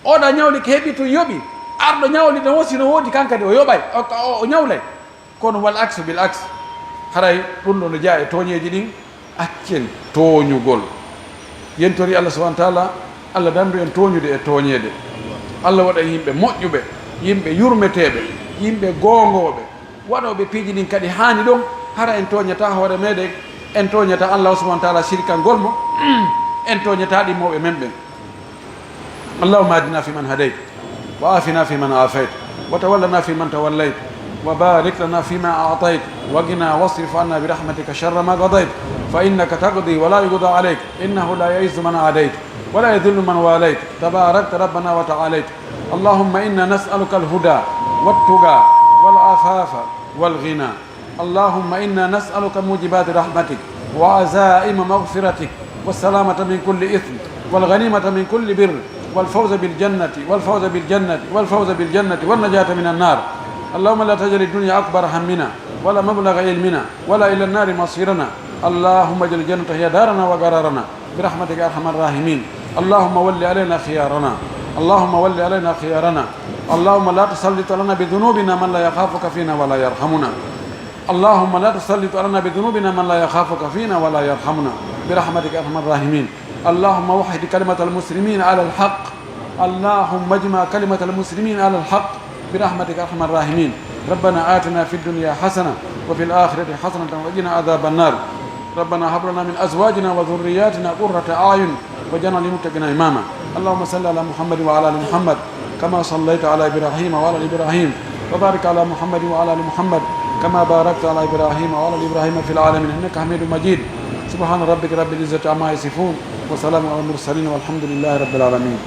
Oɗa ñawlike, heɓi tun, yoɓi. Arɗo ñawlide won, si no woodi kan kadi, o yoɓay, o, o, o ñawlay. Kono wal aksu bil aks, haray ɗum ɗo no jeyaa e tooñeeji ɗin. Accen tooñugol. Yentori Allah subhanahu wa ta'ala, Allah dandu en tooñude e tooñeede. Allah waɗa en yimɓe moƴƴuɓe, yimɓe yurmeteeɓe, yimɓe goongooɓe, waɗooɓe piiji ɗin kadi haani ɗon, hara en tooñataa hoore meɗen, en tooñataa Allah subhanahu wa ta'ala sirkangol mo, en tooñataa ɗi mawɓe men ɓen. اللهم اهدنا فيمن هديت، وعافنا فيمن عافيت، وتولنا فيمن توليت، وبارك لنا فيما أعطيت، وقنا واصرف عنا برحمتك شر ما قضيت، فإنك تقضي ولا يقضى عليك، إنه لا يعز من عاديت، ولا يذل من واليت، تباركت ربنا وتعاليت. اللهم إنا نسألك الهدى والتقى والعفاف والغنى. اللهم إنا نسألك موجبات رحمتك وعزائم مغفرتك والسلامة من كل إثم والغنيمة من كل بر والفوز بالجنة، والفوز بالجنة، والفوز بالجنة والنجاة من النار. اللهم لا تجعل الدنيا أكبر همنا ولا مبلغ علمنا ولا إلى النار مصيرنا. اللهم اجعل الجنة هي دارنا وقرارنا. برحمتك يا أرحم الراحمين. اللهم ول علينا خيارنا. اللهم ول علينا خيارنا. اللهم لا تسلط لنا بذنوبنا من لا يخافك فينا ولا يرحمنا. اللهم لا تسلط لنا بذنوبنا من لا يخافك فينا ولا يرحمنا. برحمتك يا أرحم الراحمين. اللهم وحد كلمة المسلمين على الحق. اللهم اجمع كلمة المسلمين على الحق. برحمتك يا أرحم الراحمين. ربنا آتنا في الدنيا حسنة وفي الآخرة حسنة وقنا عذاب النار. ربنا هب لنا من أزواجنا وذرياتنا قرة أعين واجعلنا للمتقين إماما. اللهم صل على محمد وعلى آل محمد كما صليت على إبراهيم وعلى آل إبراهيم، وبارك على محمد وعلى آل محمد كما باركت على إبراهيم وعلى آل إبراهيم في العالمين إنك حميد مجيد. سبحان ربك رب العزة عما يصفون، وسلام على المرسلين، والحمد لله رب العالمين.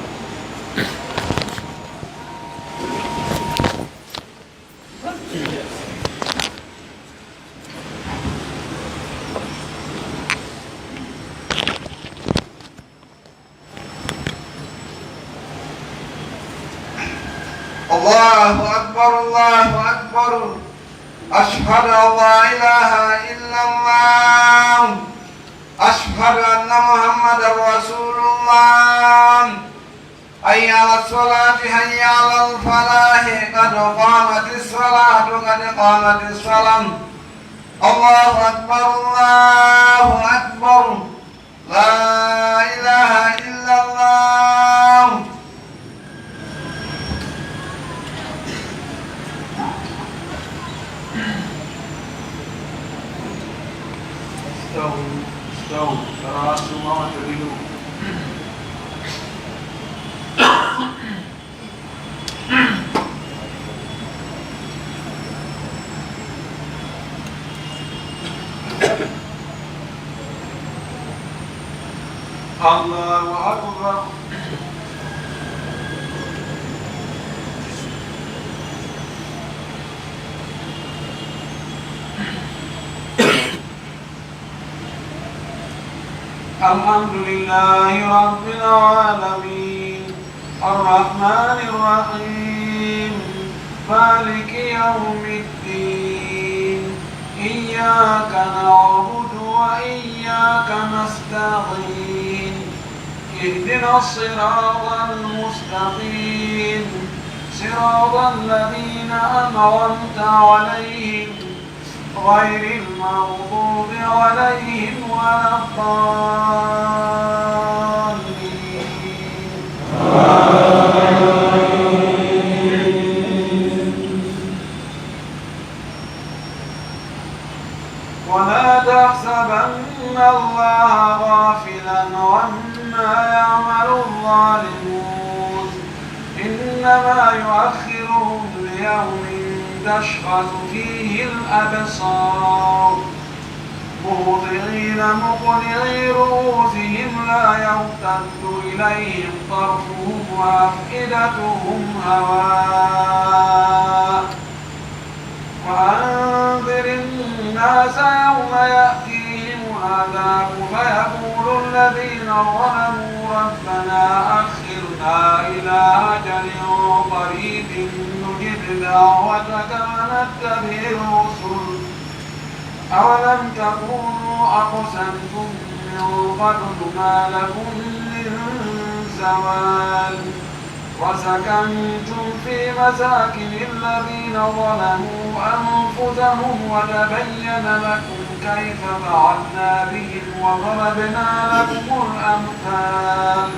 الله أكبر، الله أكبر. أشهد أن لا إله إلا الله. أشهد أن محمدا رسول الله. حي على الصلاة، حي على الفلاح، قد قامت الصلاة، قد قامت الصلاة. الله أكبر، الله أكبر. لا إله إلا الله. استووا، استووا، تراصوا واعتدلوا. الله أكبر. الحمد لله رب العالمين. الرحمن الرحيم. مالك يوم الدين. إياك نعبد وإياك نستعين. اهدنا الصراط المستقيم. صراط الذين أنعمت عليهم غير المغضوب عليهم ولا الضالين. ولا تحسبن الله غافلا عما يعمل الظالمون، إنما يؤخرهم ليوم تشخص فيه الأبصار، مهطعين مقنعي رؤوسهم لا يرتد إليهم طرفهم وأفئدتهم هواء. وأنذر الناس يوم يأتيهم العذاب فيقول الذين ظلموا ربنا أخرنا إلى أجل قريب نجب دعوتك ونتبع الرسل أولم تكونوا أقسمتم من قبل ما لكم من زوال. وسكنتم في مساكن الذين ظلموا أنفسهم وتبين لكم كيف فعلنا بهم وضربنا لكم الأمثال.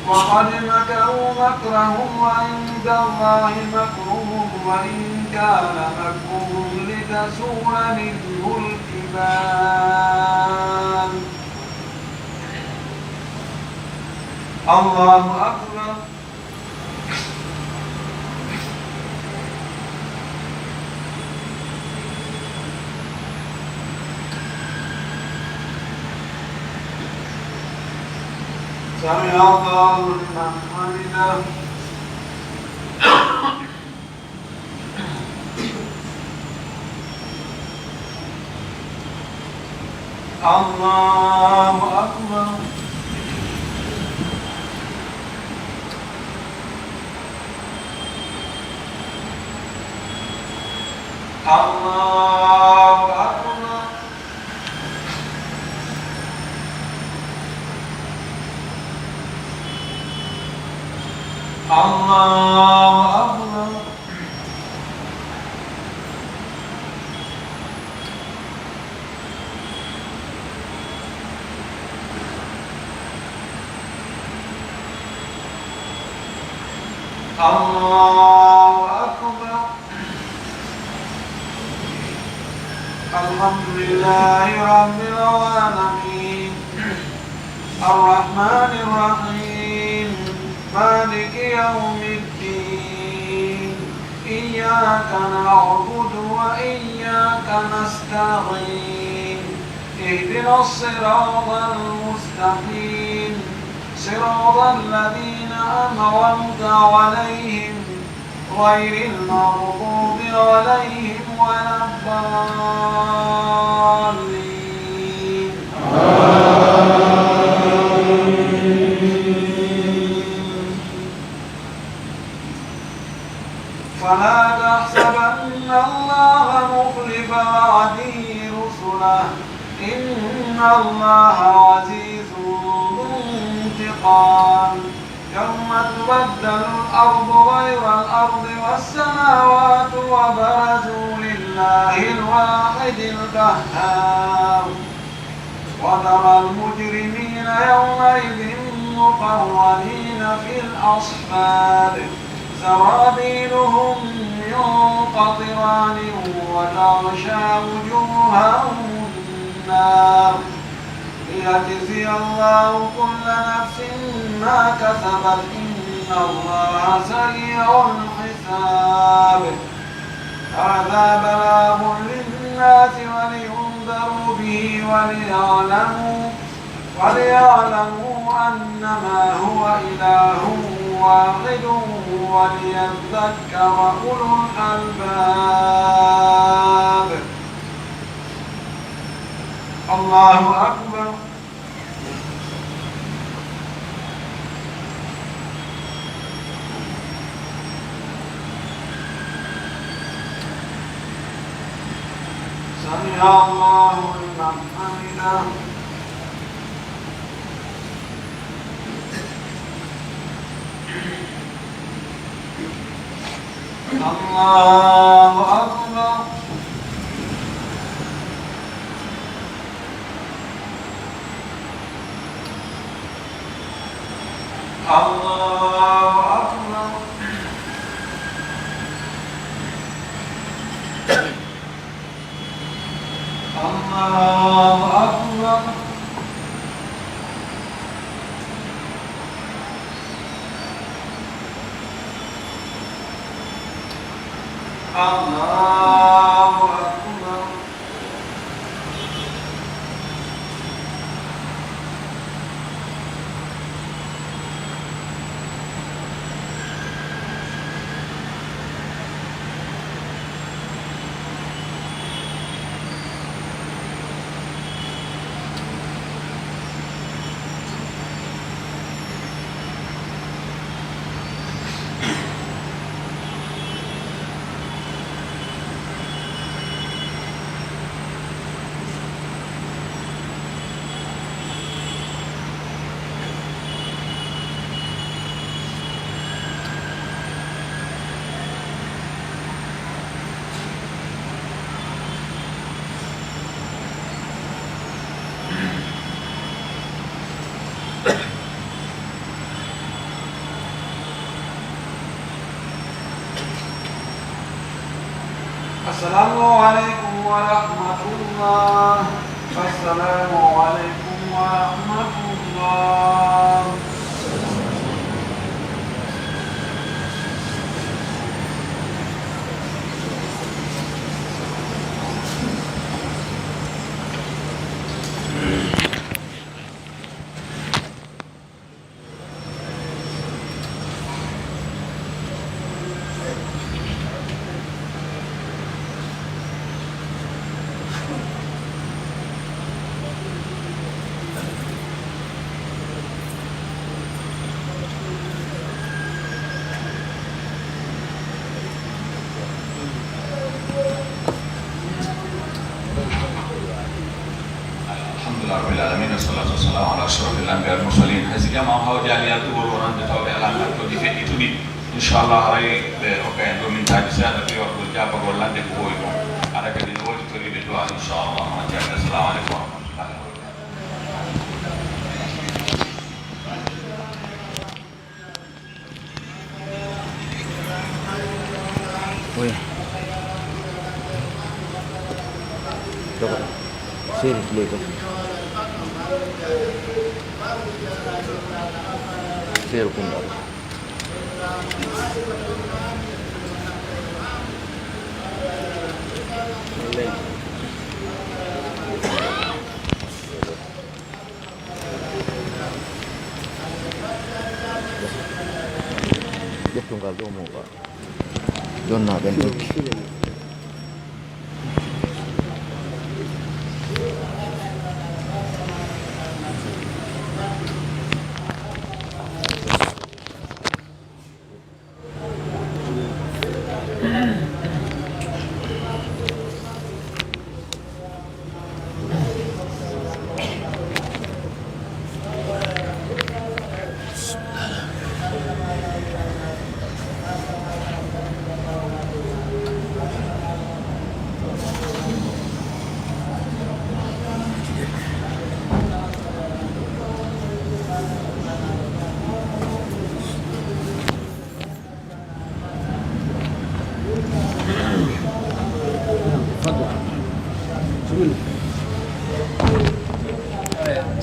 وقد مكروا مكرهم وعند الله مكرهم وإن كان مكرهم لتزول منه الجبال. الله أكبر. سمع الله لمن حمده. الله أكبر. الله أكبر. الله أكبر. الله أكبر. الحمد لله رب العالمين. الرحمن الرحيم. مالك يوم الدين. إياك نعبد وإياك نستعين. اهدنا الصراط المستقيم. صراط الذين أنعمت عليهم غير المغضوب عليهم ولا الضالين. آمين. فلا تحسبن الله مخلف وعده رسله، إن الله عزيز ذو انتقام. يوم تبدل الأرض غير الأرض والسماوات وبرزوا لله الواحد القهار. وترى المجرمين يومئذ مقرنين في الأصفاد. سرابيلهم من قطران وتغشى وجوههم النار. ليجزي الله كل نفس ما كسبت، إن الله سريع الحساب. هذا بلاغ للناس ولينذروا به وليعلموا، وليعلموا أنما هو إله واحد وليذكر أولو الألباب. الله أكبر. سمع الله لمن حمده. الله أكبر. الله أكبر. الله أكبر. الله أكبر. السلام عليكم ورحمة الله. السلام عليكم ورحمة الله. Alhamdulillah rabbil alamin, wassalatu wassalamu ala ashrafil anbiya wal mursalin. Hay si jama o hawjaali yaltugol wonande tawɓe ala ngartooji feƴƴituɗi, inchallah haray ɓe hokka en ɗo mintaaji seeɗa, ɓe waɗgol jaabagol lande ko wowi ɗon. Hara kadi no woodi toriiɓe du'a, inchallah. On jaɓɓe, assalamu aleykum wa rahmatullahi wa barakatuh. Oui. Dogo. Seri lego. Seri kunda. Ƴettungal ɗo mo ba. Jonna ɓen tokki.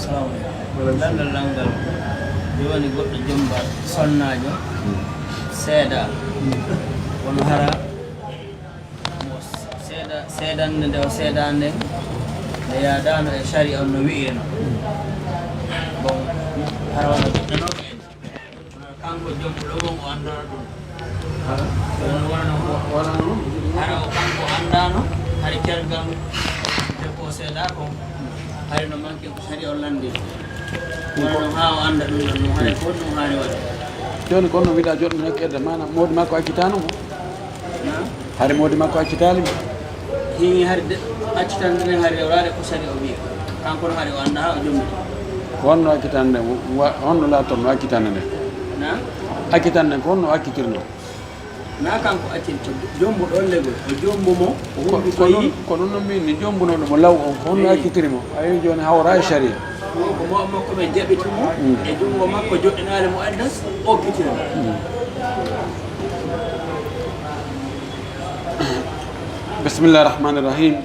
Salamu aleykum. Lanndal, lanndal, jooni goɗɗo jommba sonnaajo seeda, kono hara mo seeda, seedannde nde o seedaa nden, nde yaadaano e sariya on no wi'irno. Bon, hara wona goɗɗo non en. Kanko jom ɗo won o anndaa ɗum. Wona, wona noon. Hara o kanko anndaano, hari tergal nde ko seedaa kon, hari no manque ko sariya o lanndi. Wona noon haa o annda ɗum ɗon, ɗum hari ko ɗum haani waɗa. Jooni kono no mbiɗa joɗɗo nekkeede, maanaam moodi makko accitaano mo. Hari moodi makko accitaali mo. Hii hari de, accitande nden hari rewraade ko sariya o wi'i. Kanko no hari o annda haa o jommiti. Ko honno accitande nden, wa-, honno laatorno accitande nden? Na? Accitande nden ko honno accitirno? Na kanko accin, ko jombo ɗon legol. O jombo mo, o Ko, hundi ko ko non, yi. Ko non no min ni jombunooɗo mo law on, ko honno accitiri mo? Ayo jooni hawra e sariya. Ko mo makko ɓe jaɓiti mo, e junngo makko joɗɗinaali mo adda, o okkitira mo. بسم الله الرحمن الرحيم.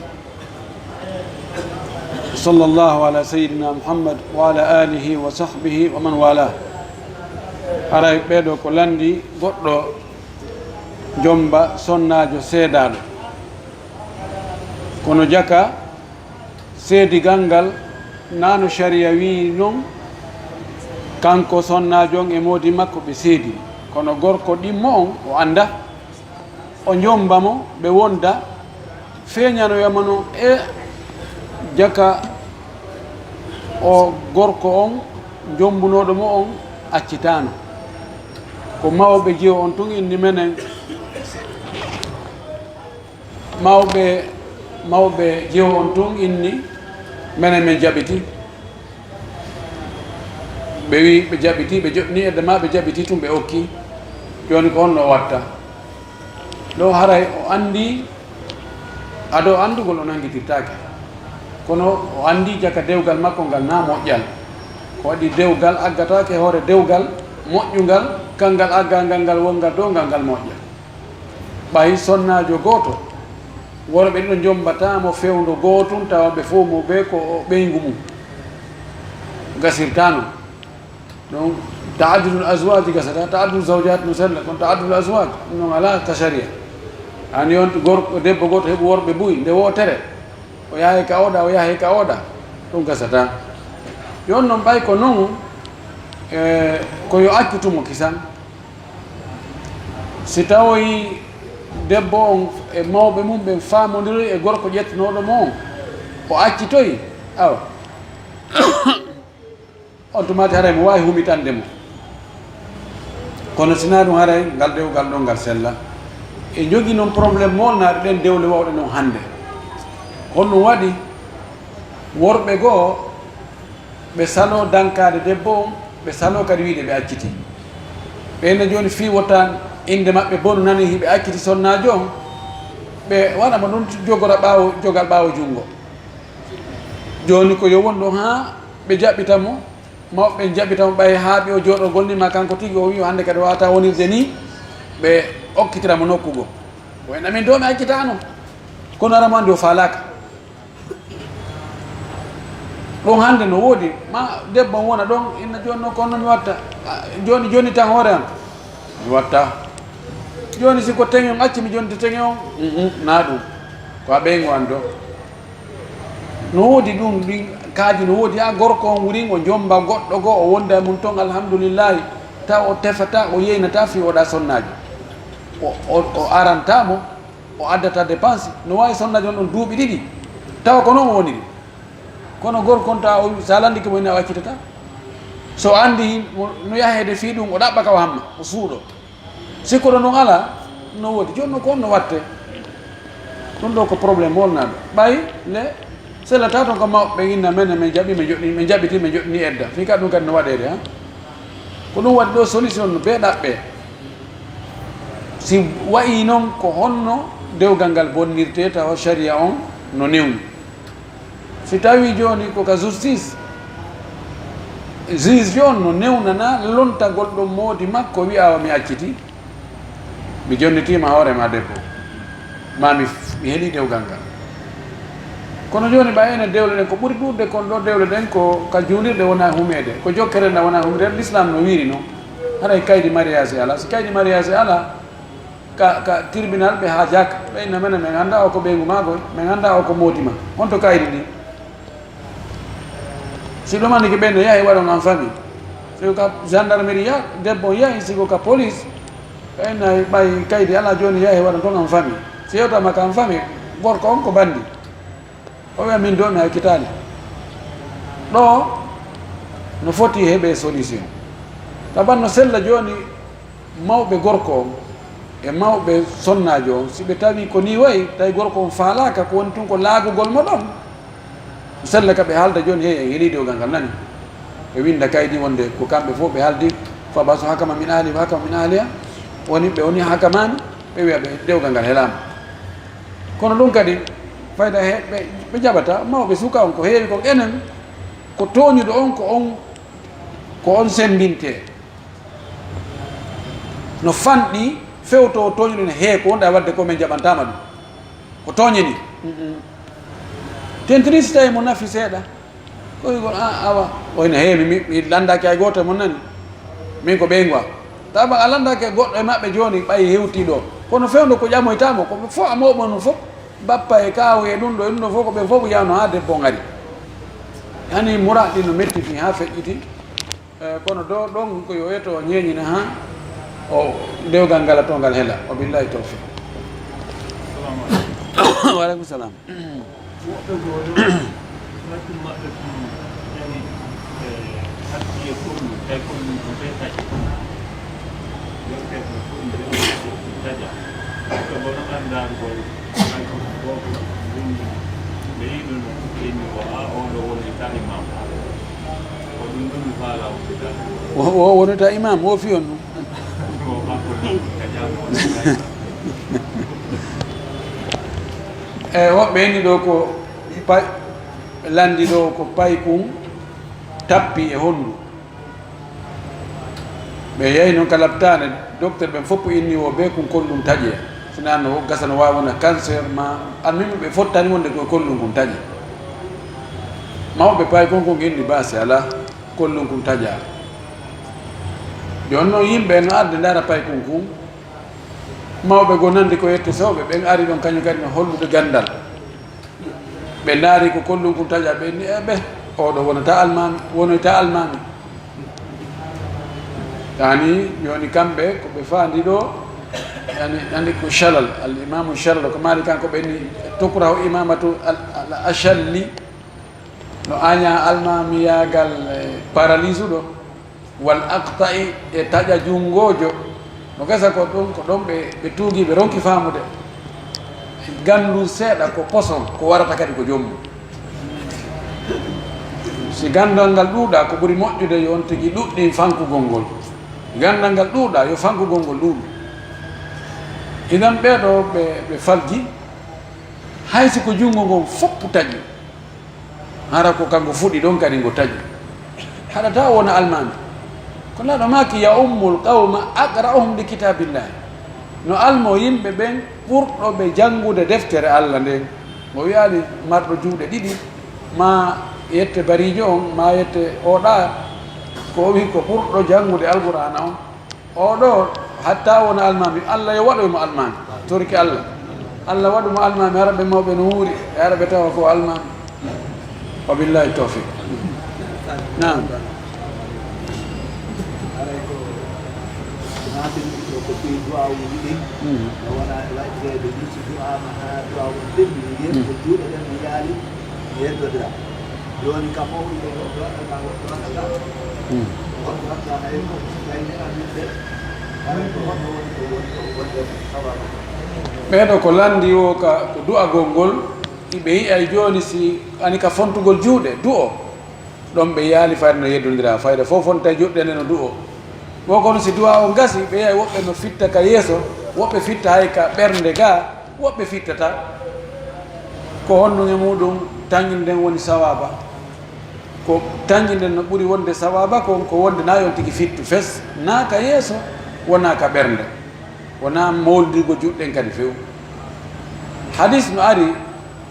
صلى الله على سيدنا محمد وعلى آله وصحبه ومن والاه. Haray ɓeeɗo ko lanndi goɗɗo jommba sonnaajo seedaaɗo. Kono jaka seedigal ngal, naa no sariya wi'i non, kanko sonnaajo on e moodi makko ɓe seedi. Kono gorko ɗimmo on, o annda. O jommba mo, ɓe wonda, feeñanoya mo non e jaka o gorko on, jommbunooɗo mo on, accitaano. Ko mawɓe jeyo on tun inni menen, mawɓe, mawɓe jeyo on tun inni menen men jaɓiti. Ɓe wi ɓe jaɓiti, ɓe joɗɗini edda ma, ɓe jaɓiti tun, ɓe okki. Jooni ko honno o watta? Ɗo haray o anndi, ado anndugol o nanngitirtaake. Kono o anndi jaka dewgal makko ngal na moƴƴal. Ko waɗi dewgal aggataake hoore dewgal moƴƴungal, kangal aggangal ngal wongal dow ngal, ngal moƴƴa. Ɓay sonnaajo gooto, worɓe ɗiɗo jommbata mo fewndo gootun, tawa ɓe fof mo ɓe ko o ɓeyngu mum. Gasirtaa non. Donc, ta'addudul azwaaj gasata, ta'addudul zawjaat no sella, kono ta'addudul azwaaj non alaa ka sariya. An yon gorko, debbo gooto heɓu worɓe buy, nde wootere, o yahay ka oɗa, o yahay ka oɗa, ɗum gasata. Yon non ɓay ko non, e, ko yo accu tumo kisan. Si tawoyi debbo on e mawɓe mum ɓen faamondiroyi e gorko ƴettunooɗo mo on, o accitoyi, awa. On tumaati haray mo waawi humitande mo. Kono sinaa ɗum haray ngal dewgal ɗon ngal sella. E jogi non problème molnaaɗo ɗen dewle wawɗe non hannde. Ko honɗum waɗi? Worɓe goo ɓe saloo dankaade debbo on, ɓe saloo kadi wiide ɓe acciti. Ɓen ne jooni fii wota innde maɓɓe bonu nani hiɓe acciti sonnaajo on, ɓe waɗa mo ɗum jogora ɓaawo, jogal ɓaawo junngo. Jooni ko yo won ɗon haa ɓe jaɓɓita mo, mawɓe ɓen jaɓɓita mo ɓay haa ɓe o jooɗo golni ma kanko tigi o wi'i o hannde kadi waawata wonirde nii, ɓe okkitira mo nokku goo. Ko en amin ɗoo ɓe accitaano, kono ara mo anndi o faalaaka. Ɗum hannde no woodi, ma debbo on wona ɗon, inna jooni noon ko honno mi watta? Ah, jooni, jooni tan hoore am. Mi watta. Jooni si ko teŋe on, acci mi jonta teŋe on. Mhm, naa ɗum. Ko a ɓeyngu an ɗoo. No woodi ɗum, ɗin kaaji no woodi. A gorko on wurin, o jomba goɗɗo goo, o wonda e mum ton, alhamdulillahi. Taw o tefata, o yeynata fii oɗa sonnaajo. O, o, o aranta mo. O addata dépense, no waawi sonnaajo on ɗon duuɓi ɗiɗi, tawa ko noon o woniri. Kono gorko on, tawa o, so a lanndike mo, ina o accitata. So o anndi mo, no yaheede fii ɗum, o ɗaɓɓa ka o hamma, o suuɗo. Si ko ɗo noon alaa, No woodi. Jooni no ko on no watte. Ɗum ɗo ko problème molnaaɗo. Ɓay le sellata toon ko mawɓe ɓe inna men, men jaɓi, men joɗɗini, men jaɓiti, men joɗɗini edda. Fii ka ɗum kadi no waɗeede, ha? Ko ɗum waɗi ɗo solution no bee ɗaɓɓe. Si wayi noon ko honno dewgal ngal bonnirte tawa sharia on no newni. Si tawi jooni ko ka justice, juge on no newnana lontagol ɗon moodi makko wi'a wa mi acciti. Mi jonnitiima hoore ma debbo, ma mi, mi heɗii dewgal ngal. Kono jooni ɓay enen dewle ɗen ko ɓuri ɗuuɗde kon ɗo dewle ɗen ko ka juulirɗe wona humeede, ko jokkere nde wona humeede, l'islam no wiiri noon. Haray kaydi mariage alaa, si kaydi mariage alaa, ka, ka tribunal ɓe haajaaka, ɓe inna menen, men anndaa o ko ɓeyngu maa koy, men anndaa o ko moodi ma. Honto kaydi ndi? Si ɗum anndi ki ɓen no yahi waɗon en famille. Si ko ka gendarmerie ya, debbo on yahi, si ko ka police, ɓe inna ɓay kaydi alaa jooni yahi waɗon ton en famille. Si yewtama ka en famille, gorko on ko banndi. O wi'a min do mi hakkitaali. Ɗo no foti heɓe solution. Taban no sella jooni mawɓe gorko on e mawɓe sonnaajo on, si ɓe tawi ko nii wayi, tawi gorko on faalaaka, ko woni tun ko laagugol mo ɗon. Sella ka ɓe haalda jooni, hey, en heɗii dewgal ngal nani. Ɓe winnda kaydi wonde ko kamɓe fof ɓe haaldi, fa basu hakama min ahli, wa hakama min ahliya. Woni ɓe woni hakamani, ɓe wi'a ɓe dewgal ngal helaama. Kono ɗum kadi, fayda he, ɓe, ɓe jaɓata, mawɓe suka on ko heewi kon enen, ko tooñuɗo on, ko on, ko on semmbintee. No fanɗi fewto o tooñuɗo ne, hee, ko wonɗa e waɗde ko, min jaɓantaama ɗum. Ko tooñe ni. Tentini si tawi mo nafi seeɗa. Ko wi'ugol, a, awa. O ina heewi, mi, mi lanndaaki hay gooto e mon nani. Min ko ɓeyngu am. Tawa a lanndaaki e goɗɗo e maɓɓe jooni, ɓay hewtii ɗo. Kono fewndo ko ƴamoytaa mo, ko ɓe fof a mawɓe on fof. Bappa e kaawu e ɗum ɗo, e ɗum ɗo fof, ko ɓe fof yahno haa debbo on ari. Hani muraad ɗi no metti fii haa feƴƴiti. Eh, kono do ɗon ko yo eto o ñeeñina haa o dewgal ngal to ngal hela. O billahi tawfiq. Wa alaikum salam. Woɓɓe goo ɗo, hakkil maɓɓe ɗum yani, eh, hakkille koɗum, tawi koɗum ɗum ɓe taƴi. Yonke ko koɗum ɓe taƴa. Woɓɓe goo no anndaagol, hay ko gooto ɗum ɓe yiɗuno, ɓe inni o, a, o ɗo woni tawi maam. Ko ɗum ɗum mi faalaa wonde tan. O, o wonata imam, o fiyon ɗum. Ko kanko ɗum ka janngo. E woɓɓe inni ɗo ko pay, lanndi ɗo ko paykun tappi e honndu. Ɓe yahi noon ka laptaane, docteur ɓen fof inni o bee kun kollun taƴe. Sinaa no gasa no waawi wona cancer ma, almuhimmi ɓe fottani wonde ko kollun kun taƴe. Mawɓe paykun kun inni baasi alaa, kollun kun taƴaa. Jooni noon yimɓe no arde ndaara paykun kun. Mawɓe goo nandi ko yette sewɓe, ɓen ari ɗon kañum kadi no hollude ganndal. Ɓe ndaari ko kollun kun taƴa, ɓe inni, "E ɓe, oɗo wonata almaami, wonoyta almaami." Yani, jooni kamɓe ko ɓe faandi ɗo, yani, nandi ko shalal, al imamu shalal, ko maali kanko ɓe inni, "Tukrahu imamatu al, al ashalli." No añaa almaamiyaagal, eh, paralyseuɗo, wal aqta'i e taƴa junngoojo. No gasa ko ɗum, ko ɗon ɓe, ɓe tuugi, ɓe ronki faamude. Ganndun seeɗa ko poson, ko warata kadi ko joom mum. Si ganndal ngal ɗuuɗaa, ko ɓuri moƴƴude yo on tigi ɗuɗɗin fankugol ngol. Ganndal ngal ɗuuɗaa, yo fankugol ngol ɗuuɗu. Idan ɓee ɗoo ɓe, ɓe falji, hay si ko junngo ngon fof taƴi, hara ko kanko fuɗi ɗon kadi ngo taƴi. Haɗata o wona almaami. Ko Nelaaɗo maaki, "Ya ummul qawma aqra'uhum li kitaabillahi." No almo yimɓe ɓen ɓurɗo ɓe janngude deftere Alla nden. O wi'aali marɗo juuɗe ɗiɗi, ma yette bariijo on, ma yette oɗa. Ko o wi'i ko ɓurɗo janngude Alqur'aana on. Oɗo, hatta wona almaami, Alla yo waɗu mo almaami. Torki Alla. Alla waɗu mo almaami, hara ɓe mawɓe no wuuri, e hara ɓe tawa ko almaami. Wa billahi tawfiq. Naam. Haray ko naatini ɗo ko fii du'aawuuji ɗin. Mm. No wona e waɗireede ɗin, si du'aama haa du'aawu on timmi, yeeso ko juuɗe ɗen no yaali, yeddodira. Jooni ka mawɗi ɓe, goɗɗo waɗata, goɗɗo waɗata. Mm. Goɗɗo waɗata, hay mo gayni amin ɓe. Ɓeeɗo ko lanndi o ka ko du'agol ngol, iɓe yi'ay jooni si ani ka fontugol juuɗe, du'o. Ɗon ɓe yaali fayda no yeddondira, fayda fof fonta e juuɗe nde no du'o. Wo kono si du'a o gasi, ɓe yi'ay woɓɓe no fitta ka yeeso, woɓɓe fitta hay ka ɓernde ga, woɓɓe fittata. Ko honɗum e muɗum tanƴinɗen woni sawaaba? Ko tanƴinɗen no ɓuri wonde sawaaba kon ko wonde na yon tigi fittu fes, na ka yeeso, wona ka ɓernde. Wona mawlidugo juuɗe ɗen kadi few. Hadis no ari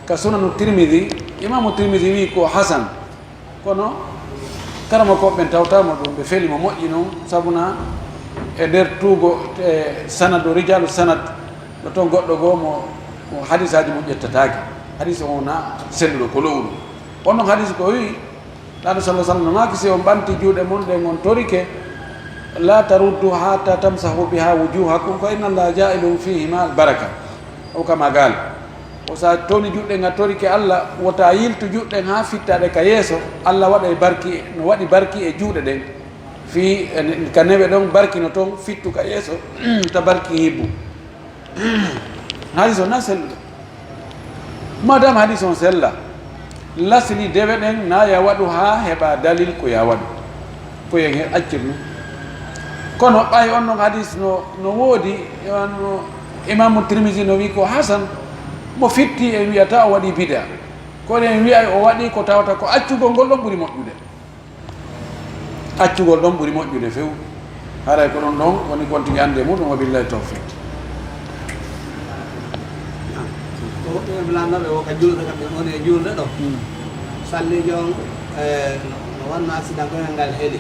ka Sunanu Tirmidi, Imamu Tirmidi wi ko hasan. Kono karamokooɓe ɓen tawtama ɗum, ɓe feli mo moƴƴi non, sabuna e nder tuugo e sanadu, rijalu sanad, no toon goɗɗo goo mo, mo hadisaaji mum ƴettataake. Hadis o na selluɗo ko lowru. On non hadis ko wi, Laɗo sallallahu alaihi wasallam no maaki, si on ɓanti juuɗe mon ɗen, on torike, la taruddu hatta tamsahu biha wujuhakum, fa inna Allaha ja'ilun fihima albaraka. O kama gal. O sa toni juuɗe nga torike Allah, wota yiltu juuɗe ha fittaɗe ka yeeso, Allah waɗa e barki, no waɗi barki e juuɗe ɗen. Fi, en, ka newe ɗon barki no ton, fittu ka yeeso, ta barki hibbu. Hadis o na selluɗo. Madame hadis on sella, lasli dewe ɗen na ya waɗu ha heɓa dalil ko ya waɗu. Ko yen he accir ɗum. Kono ɓay on non hadis no, no woodi, no Imamu Tirmisi no wi ko hasan, mo fitti en wiyata o waɗi bida. Kono en wiyay o waɗi ko tawata ko accugol ngol ɗon ɓuri moƴƴude. Accugol ɗon ɓuri moƴƴude few. Haray ko ɗon ɗon woni kon tigi annde muɗum, wa billahi tawfiq. Ko woɓɓe ɓe lannoɓe wo ka julde kam, ɓe woni e julde ɗo. Sallijo on, e, no, no wanno accident koyngal ngal heli.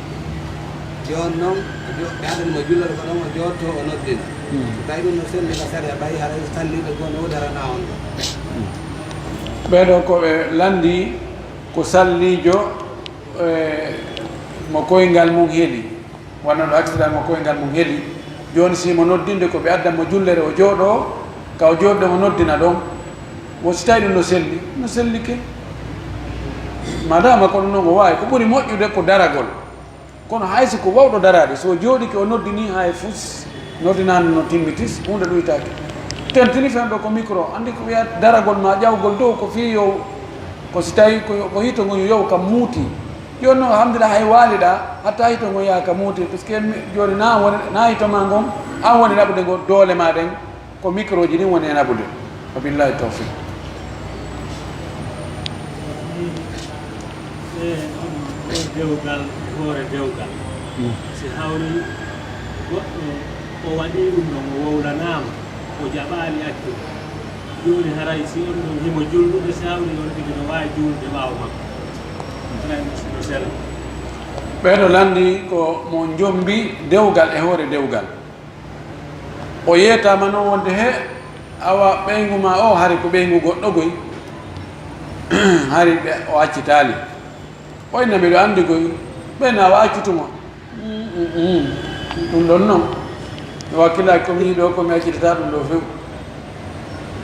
Jooni noon, o jo-, ɓe addani mo jullere ko ɗon o jooɗto o noddina. So tawi ɗum no selli ka sariya, ɓayi haray salliɓe goo no wudara na on ɗo. Ɓeeɗo ko ɓe lanndi ko sallijo, e, mo koyngal mum heli, wonno ɗo accident mo koyngal mum heli. Jooni si mo noddinde ko ɓe addan mo jullere o jooɗo, ka o jooɗo mo noddina ɗon, wo si tawi ɗum no selli, no sellike. Madama ko ɗum noon o waawi, ko ɓuri moƴƴude ko daragol. Kono hay si ko wawɗo daraade, so o jooɗike o noddini hay fus, noddinaande no timmitis, huunde ɗuytaake. Tentini fen ɗo ko micro, anndi ko wiya daragol ma ƴawgol dow ko fii yow, ko si tawi ko, ko hito ngon yow kam muuti. Jooni noon, alhamdulillah, hay waaliɗaa, hatta hito ngon yaha ka muuti, parce que mi, jooni na woni, na hito ma ngon, an woni naɓude ngo doole ma ɗen, ko micro ji ɗin woni e naɓude. Wa billahi tawfiq. E ɗum, o dewgal, hoore dewgal. Si hawri goɗɗo o waɗi ɗum ɗon, o wowlanaama, o jaɓaali accude. Jooni haray si on ɗum himo julnude, si hawri on tigi no waawi juulde ɓaawo makko. Haray no sella. Ɓeeɗo lanndi ko mo njombi dewgal e hoore dewgal. O yeetaama noon wonde he, awa ɓeyngu ma o, hari ko ɓeyngu goɗɗo goy. Hari ɓe, o accitaali. O inna mbiɗo anndi goy, ɓen awa accutu mo. Mm, mm, mm. Ɗum ɗon noon. Mi wakkilaaki ko mi yiɗo, ko mi accitata ɗum ɗo few.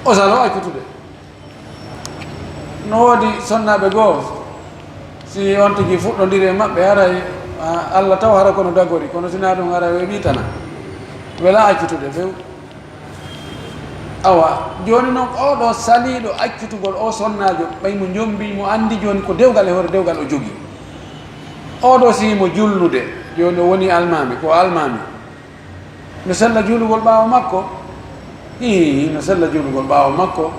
O salo accutude. No woodi sonnaaɓe goo, si on tigi fuɗɗondiri e maɓɓe, haray, a, Alla taw hara kono dagori, kono si na ɗum haray o heɓii tana. Wela accutude few. Awa, jooni noon oo ɗo saliiɗo accutugol oo sonnaajo, ɓay mo njombi, mo anndi jooni ko dewgal e hoore dewgal o jogii. Oo ɗo si mo julnude, jooni o woni almaami, ko almaami. No sella juulugol ɓaawo makko? Ii, no sella juulugol ɓaawo makko.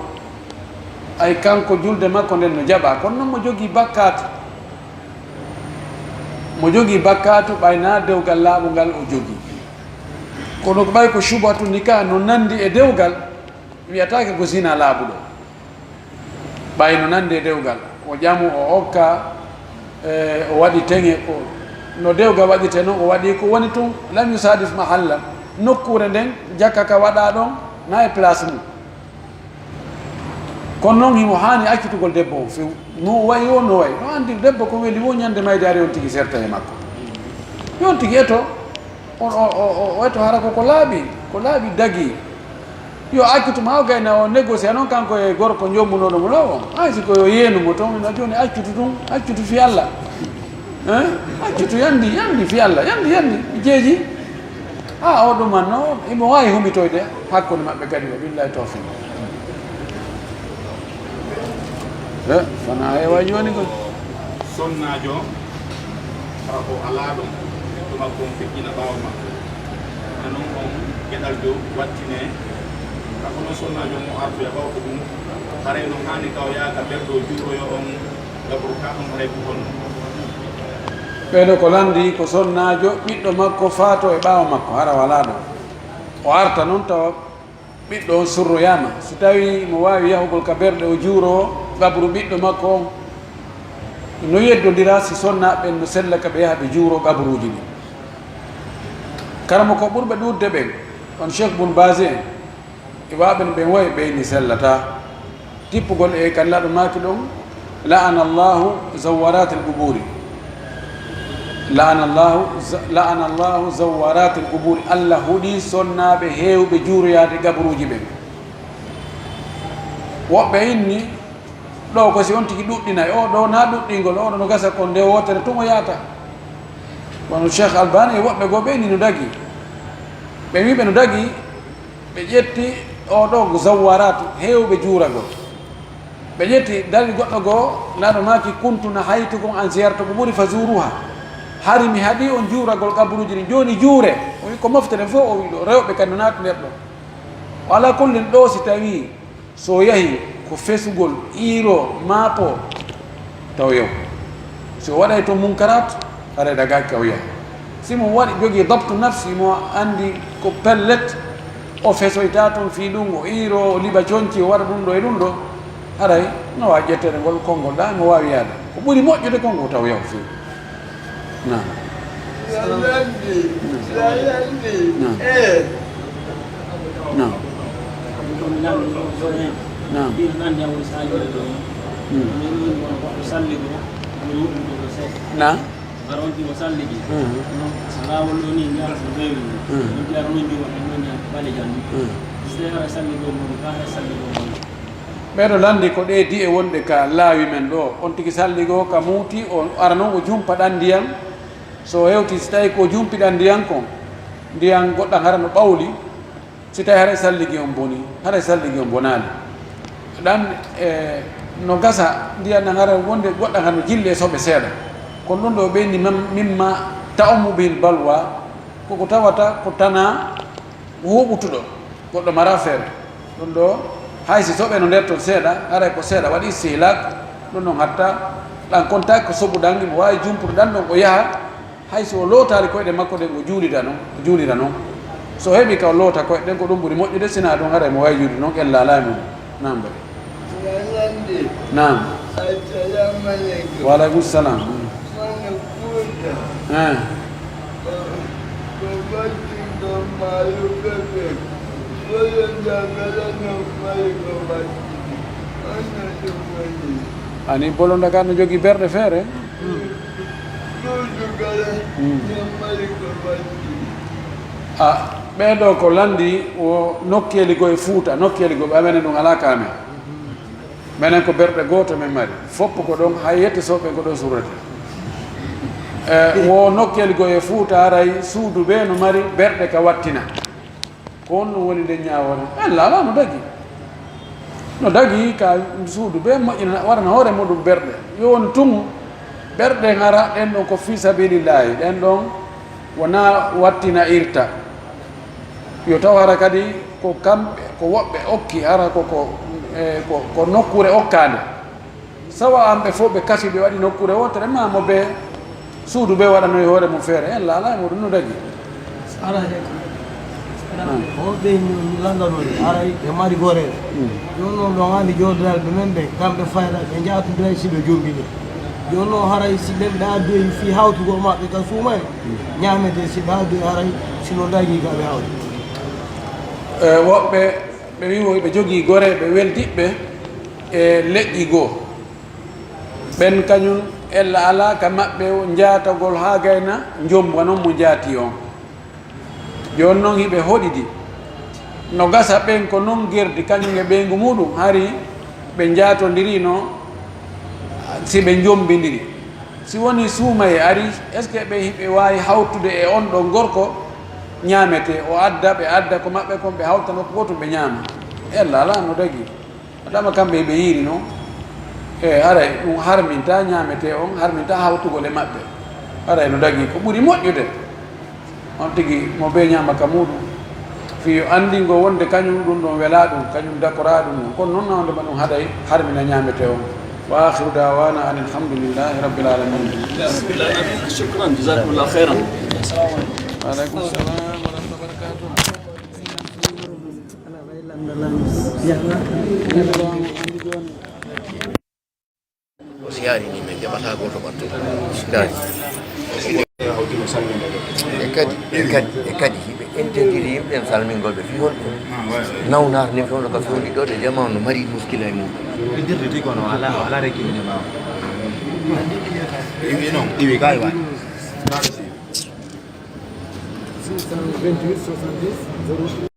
Ay, kanko julde makko nden no jaɓaa. Kono noon mo jogii bakkaatu. Mo jogii bakkaatu ɓay na dewgal laaɓungal o jogii. Kono ko ɓay ko shubhatu nikah no nanndi e dewgal, wiyataake ko zina laaɓuɗo. Ɓay no nandi e dewgal, o ƴamu, o okka, e, o waɗi teŋe, ko no dewgal waɗirte noon, o waɗi ko woni tun, lam yusadif mahalla, nokkuure nden, jakka ka waɗa ɗon, na e place mum. Kono noon himo haani accitugol debbo on few. No o wayi o, no wayi. No anndi debbo ko weli wo ñande mayde ari on tigi serta e makko. Yo on tigi eto. O, o, o, o, o eto hara ko, ko laaɓi, ko laaɓi dagi. Yo accutu ma o gayna o négocier noon kanko e gorko jommunooɗo mo law on. Hay si ko yo yeenu mo toon, ina jooni accutu ɗum, accutu fi Alla. Hein? Accutu yandi, yandi fi Alla, yandi, yandi, mi jeeji. A o ɗuman no imo waawi humitoyde hakkunde maɓɓe kadi, wa billahi tawfiq. E fana heewa jooni ko sonnaajo, hara ko alaa ɗum, ɓiɗɗo makko on feƴƴina ɓaawo makko. Kono noon on geɗal jo wattine, hara ko noon sonnaajo mo artoya ɓawto ɗum, haray no haani ka o yaha ka berɗo juuroyo on gabru ka on haray ko honno? Ɓeeɗo ko lanndi ko sonnaajo, ɓiɗɗo makko faato e ɓaawo makko, hara walaa ɗo. O arta noon tawa ɓiɗɗo on surroyaama. So tawii mo waawi yahugol ka berɗe o juuroo gabru ɓiɗɗo makko on, no yeddondira si sonnaaɓe ɓen no sella ka ɓe yaha ɓe juuroo gabruuji ɗin. Karamoko ɓurɓe ɗuuɗde ɓen, on Cheikh Bun Bazi en, e waaɓe no ɓen wayi ɓe ni sellataa. Tippugol e kan laɗo maaki ɗon, la'ana Allahu zawwaratil quburi. La'ana Allahu za-, la'ana Allahu zawwaratil quburi. Allah huɗi sonnaaɓe heewɓe juuroyaade gaburuuji ɓen. Woɓɓe inni, ɗo ko si on tigi ɗuɗɗinay, o ɗo na ɗuɗɗingol, o ɗo no gasa kon nde wootere tun o yaata. Kono Cheikh Albani e woɓɓe goo ɓe inni no dagi. Ɓe wi ɓe no dagi, ɓe ƴetti o ɗo ko zawwaratu heewɓe juuragol. Ɓe ƴetti dalil goɗɗo goo, laɗo maaki, "Kuntu nahaytukum an ziyarati quburi fazuruha." Hari mi haɗi on juuragol kaburuuji ɗin. Jooni juure, o wi ko mofte ɗen fof, o wi ɗo, rewɓe kadi no naati nder ɗo. O ala kullin ɗo si tawi so yahi ko fesugol, iiro, maapo, taw yaw. Si o waɗay toon munkaraat, haray dagaaki ka o yaha. Si mo waɗi, jogii dabtu nafsi, mo anndi ko pellet, o fesoyta toon fii ɗum, o iiroo, o liɓa conci, o waɗa ɗum ɗo e ɗum ɗo, haray no waawi ƴetteede ngol konngol ɗaa, mo waawi yaade. Ko ɓuri moƴƴude kon ko taw yaw fii. Naam. Naam. Naam. Naam. Naam. Mm. Naam. Mm. Mm. Mm. Ɓeeɗo lanndi ko ɗee di'e wonɗe ka laawi men ɗoo. On tigi salli goo ka muuti, o ara noon o jumpa ɗan ndiyan. So o hewti, si tawi ko jumpi ɗan ndiyan kon, ndiyan goɗɗan hara no ɓawli, si tawi haray salligi on boni, haray salligi on bonaali. Ɗan, e, no gasa ndiyan ɗan hara wonde goɗɗan hara no jilli e soɓe seeɗa. Kono ɗum ɗo ɓeyni mam-, mimma ta'ummu bihil balwa, koko tawata ko tana huuɓutuɗo, goɗɗo mara feere. Ɗum ɗo, hay si soɓe no nder ton seeɗa, haray ko seeɗa waɗi istihlak, ɗum ɗon hatta ɗan kontaaki ko soɓu ɗan, imo waawi jumpude ɗan ɗon o yaha, hay si o lootaali koyɗe makko ɗen, o juulida non, o juulira non. So heɓi ka o loota koyɗe ɗen, ko ɗum ɓuri moƴƴude, sinaa ɗum haray mo waawi juulde non, ella alaa e mum. Naam, mbaɗi. Naam. Assalamu alaikum. Wa alaikum salam. Mana kuuta. Eh. Ko, ko battinɗo maayo pepe. Wala njagala no mari ko battini. Anna ɗum woni. Ani bolonda ka no jogi berɗe feere. Suudu kala, mm, no mari ko battini. A, ɓee ɗoo ko lanndi wo nokkeeli goo e Fuuta, nokkeeli goo ɓe amene ɗum alaa ka amen. Menen ko berɗe gooto men mari. Foppu ko ɗon, hay yette soɓe ko ɗon surrete. E, wo nokkeeli goo e Fuuta, haray suudu bee no mari berɗe ka wattina. Ko honɗum woni nden ñaawoore? Ella alaa, no dagi. No dagi ka suudu bee moƴƴina, waɗana hoore muɗum berɗe. Yo won tun berɗe hara ɗen ɗon ko fii sabilillahi, ɗen ɗon wonaa wattina irta. Yo taw hara kadi ko kamɓe, ko woɓɓe okki, hara ko, ko, e, ko, ko nokkuure okkaande. Sawa an ɓe fof ɓe kasi ɓe waɗi nokkuure wootere, ma mo bee suudu bee waɗanoy hoore mum feere, en laalaa e muɗum no dagi. Ara he. O ɓe lanndanoɗe, aray ɓe mari goreeɓe. Mm. Jooni noon ɗon anndi jooɗodaal ɓe men ɓe, kamɓe fayda, ɓe njaatude hay si ɓe jommbini. Jooni noon haray si ɓen ɓe addoyi fii hawtugol maɓɓe ka suuma en, ñaametee si ɓe addoyi haray si no dagi ka ɓe hawti. E, woɓɓe ɓe wi'o ɓe jogii goreeɓe weldiɓɓe e leƴƴi goo. Ɓen kañum ella alaa ka maɓɓe o njaatagol haa gayna njommba non mo njaatii on. Jooni non hiɓe hoɗidi. No gasa ɓen ko non gerdi kañum e ɓeyngu muɗum, hari ɓe njaatondirino si ɓe njombindiri. Si woni suumayee ari, est-ce que ɓe hiɓe waawi hawtude e on ɗon gorko Ñaametee, o adda, ɓe adda ko maɓɓe kon, ɓe hawta nokku gooto, ɓe ñaama. Ella alaa no dagi. Adama kamɓe ɓe yiiri non. E haray ɗum harminta ñaametee on, harminta hawtugol e maɓɓe. Haray no dagi ko ɓuri moƴƴude. On tigi mo bee ñaama ka muuɗum. Fii yo anndingo wonde kañum ɗum ɗon welaa ɗum, kañum dakoraa ɗum non. Kono non na wonde ma ɗum haɗay harmina ñaametee on. Wa akhiru da'wana anil hamdulillahi rabbil alamin. Shukran, jazakumullahu khairan. Wa alaikum salam wa rahmatullahi wa barakatuh. O siyaari ni min jaɓata gooto ɓattu. Siyaari. E kadi, e kadi, e kadi, hiɓe interdiri yimɓe en salmingol ɓe fii holko? Nawnaata ni fewndo ka fewndi ɗo de jama no mari muskila e mum. Iwi non, iwi kay waay. Six cent vingt-huit soixante-dix zéro six.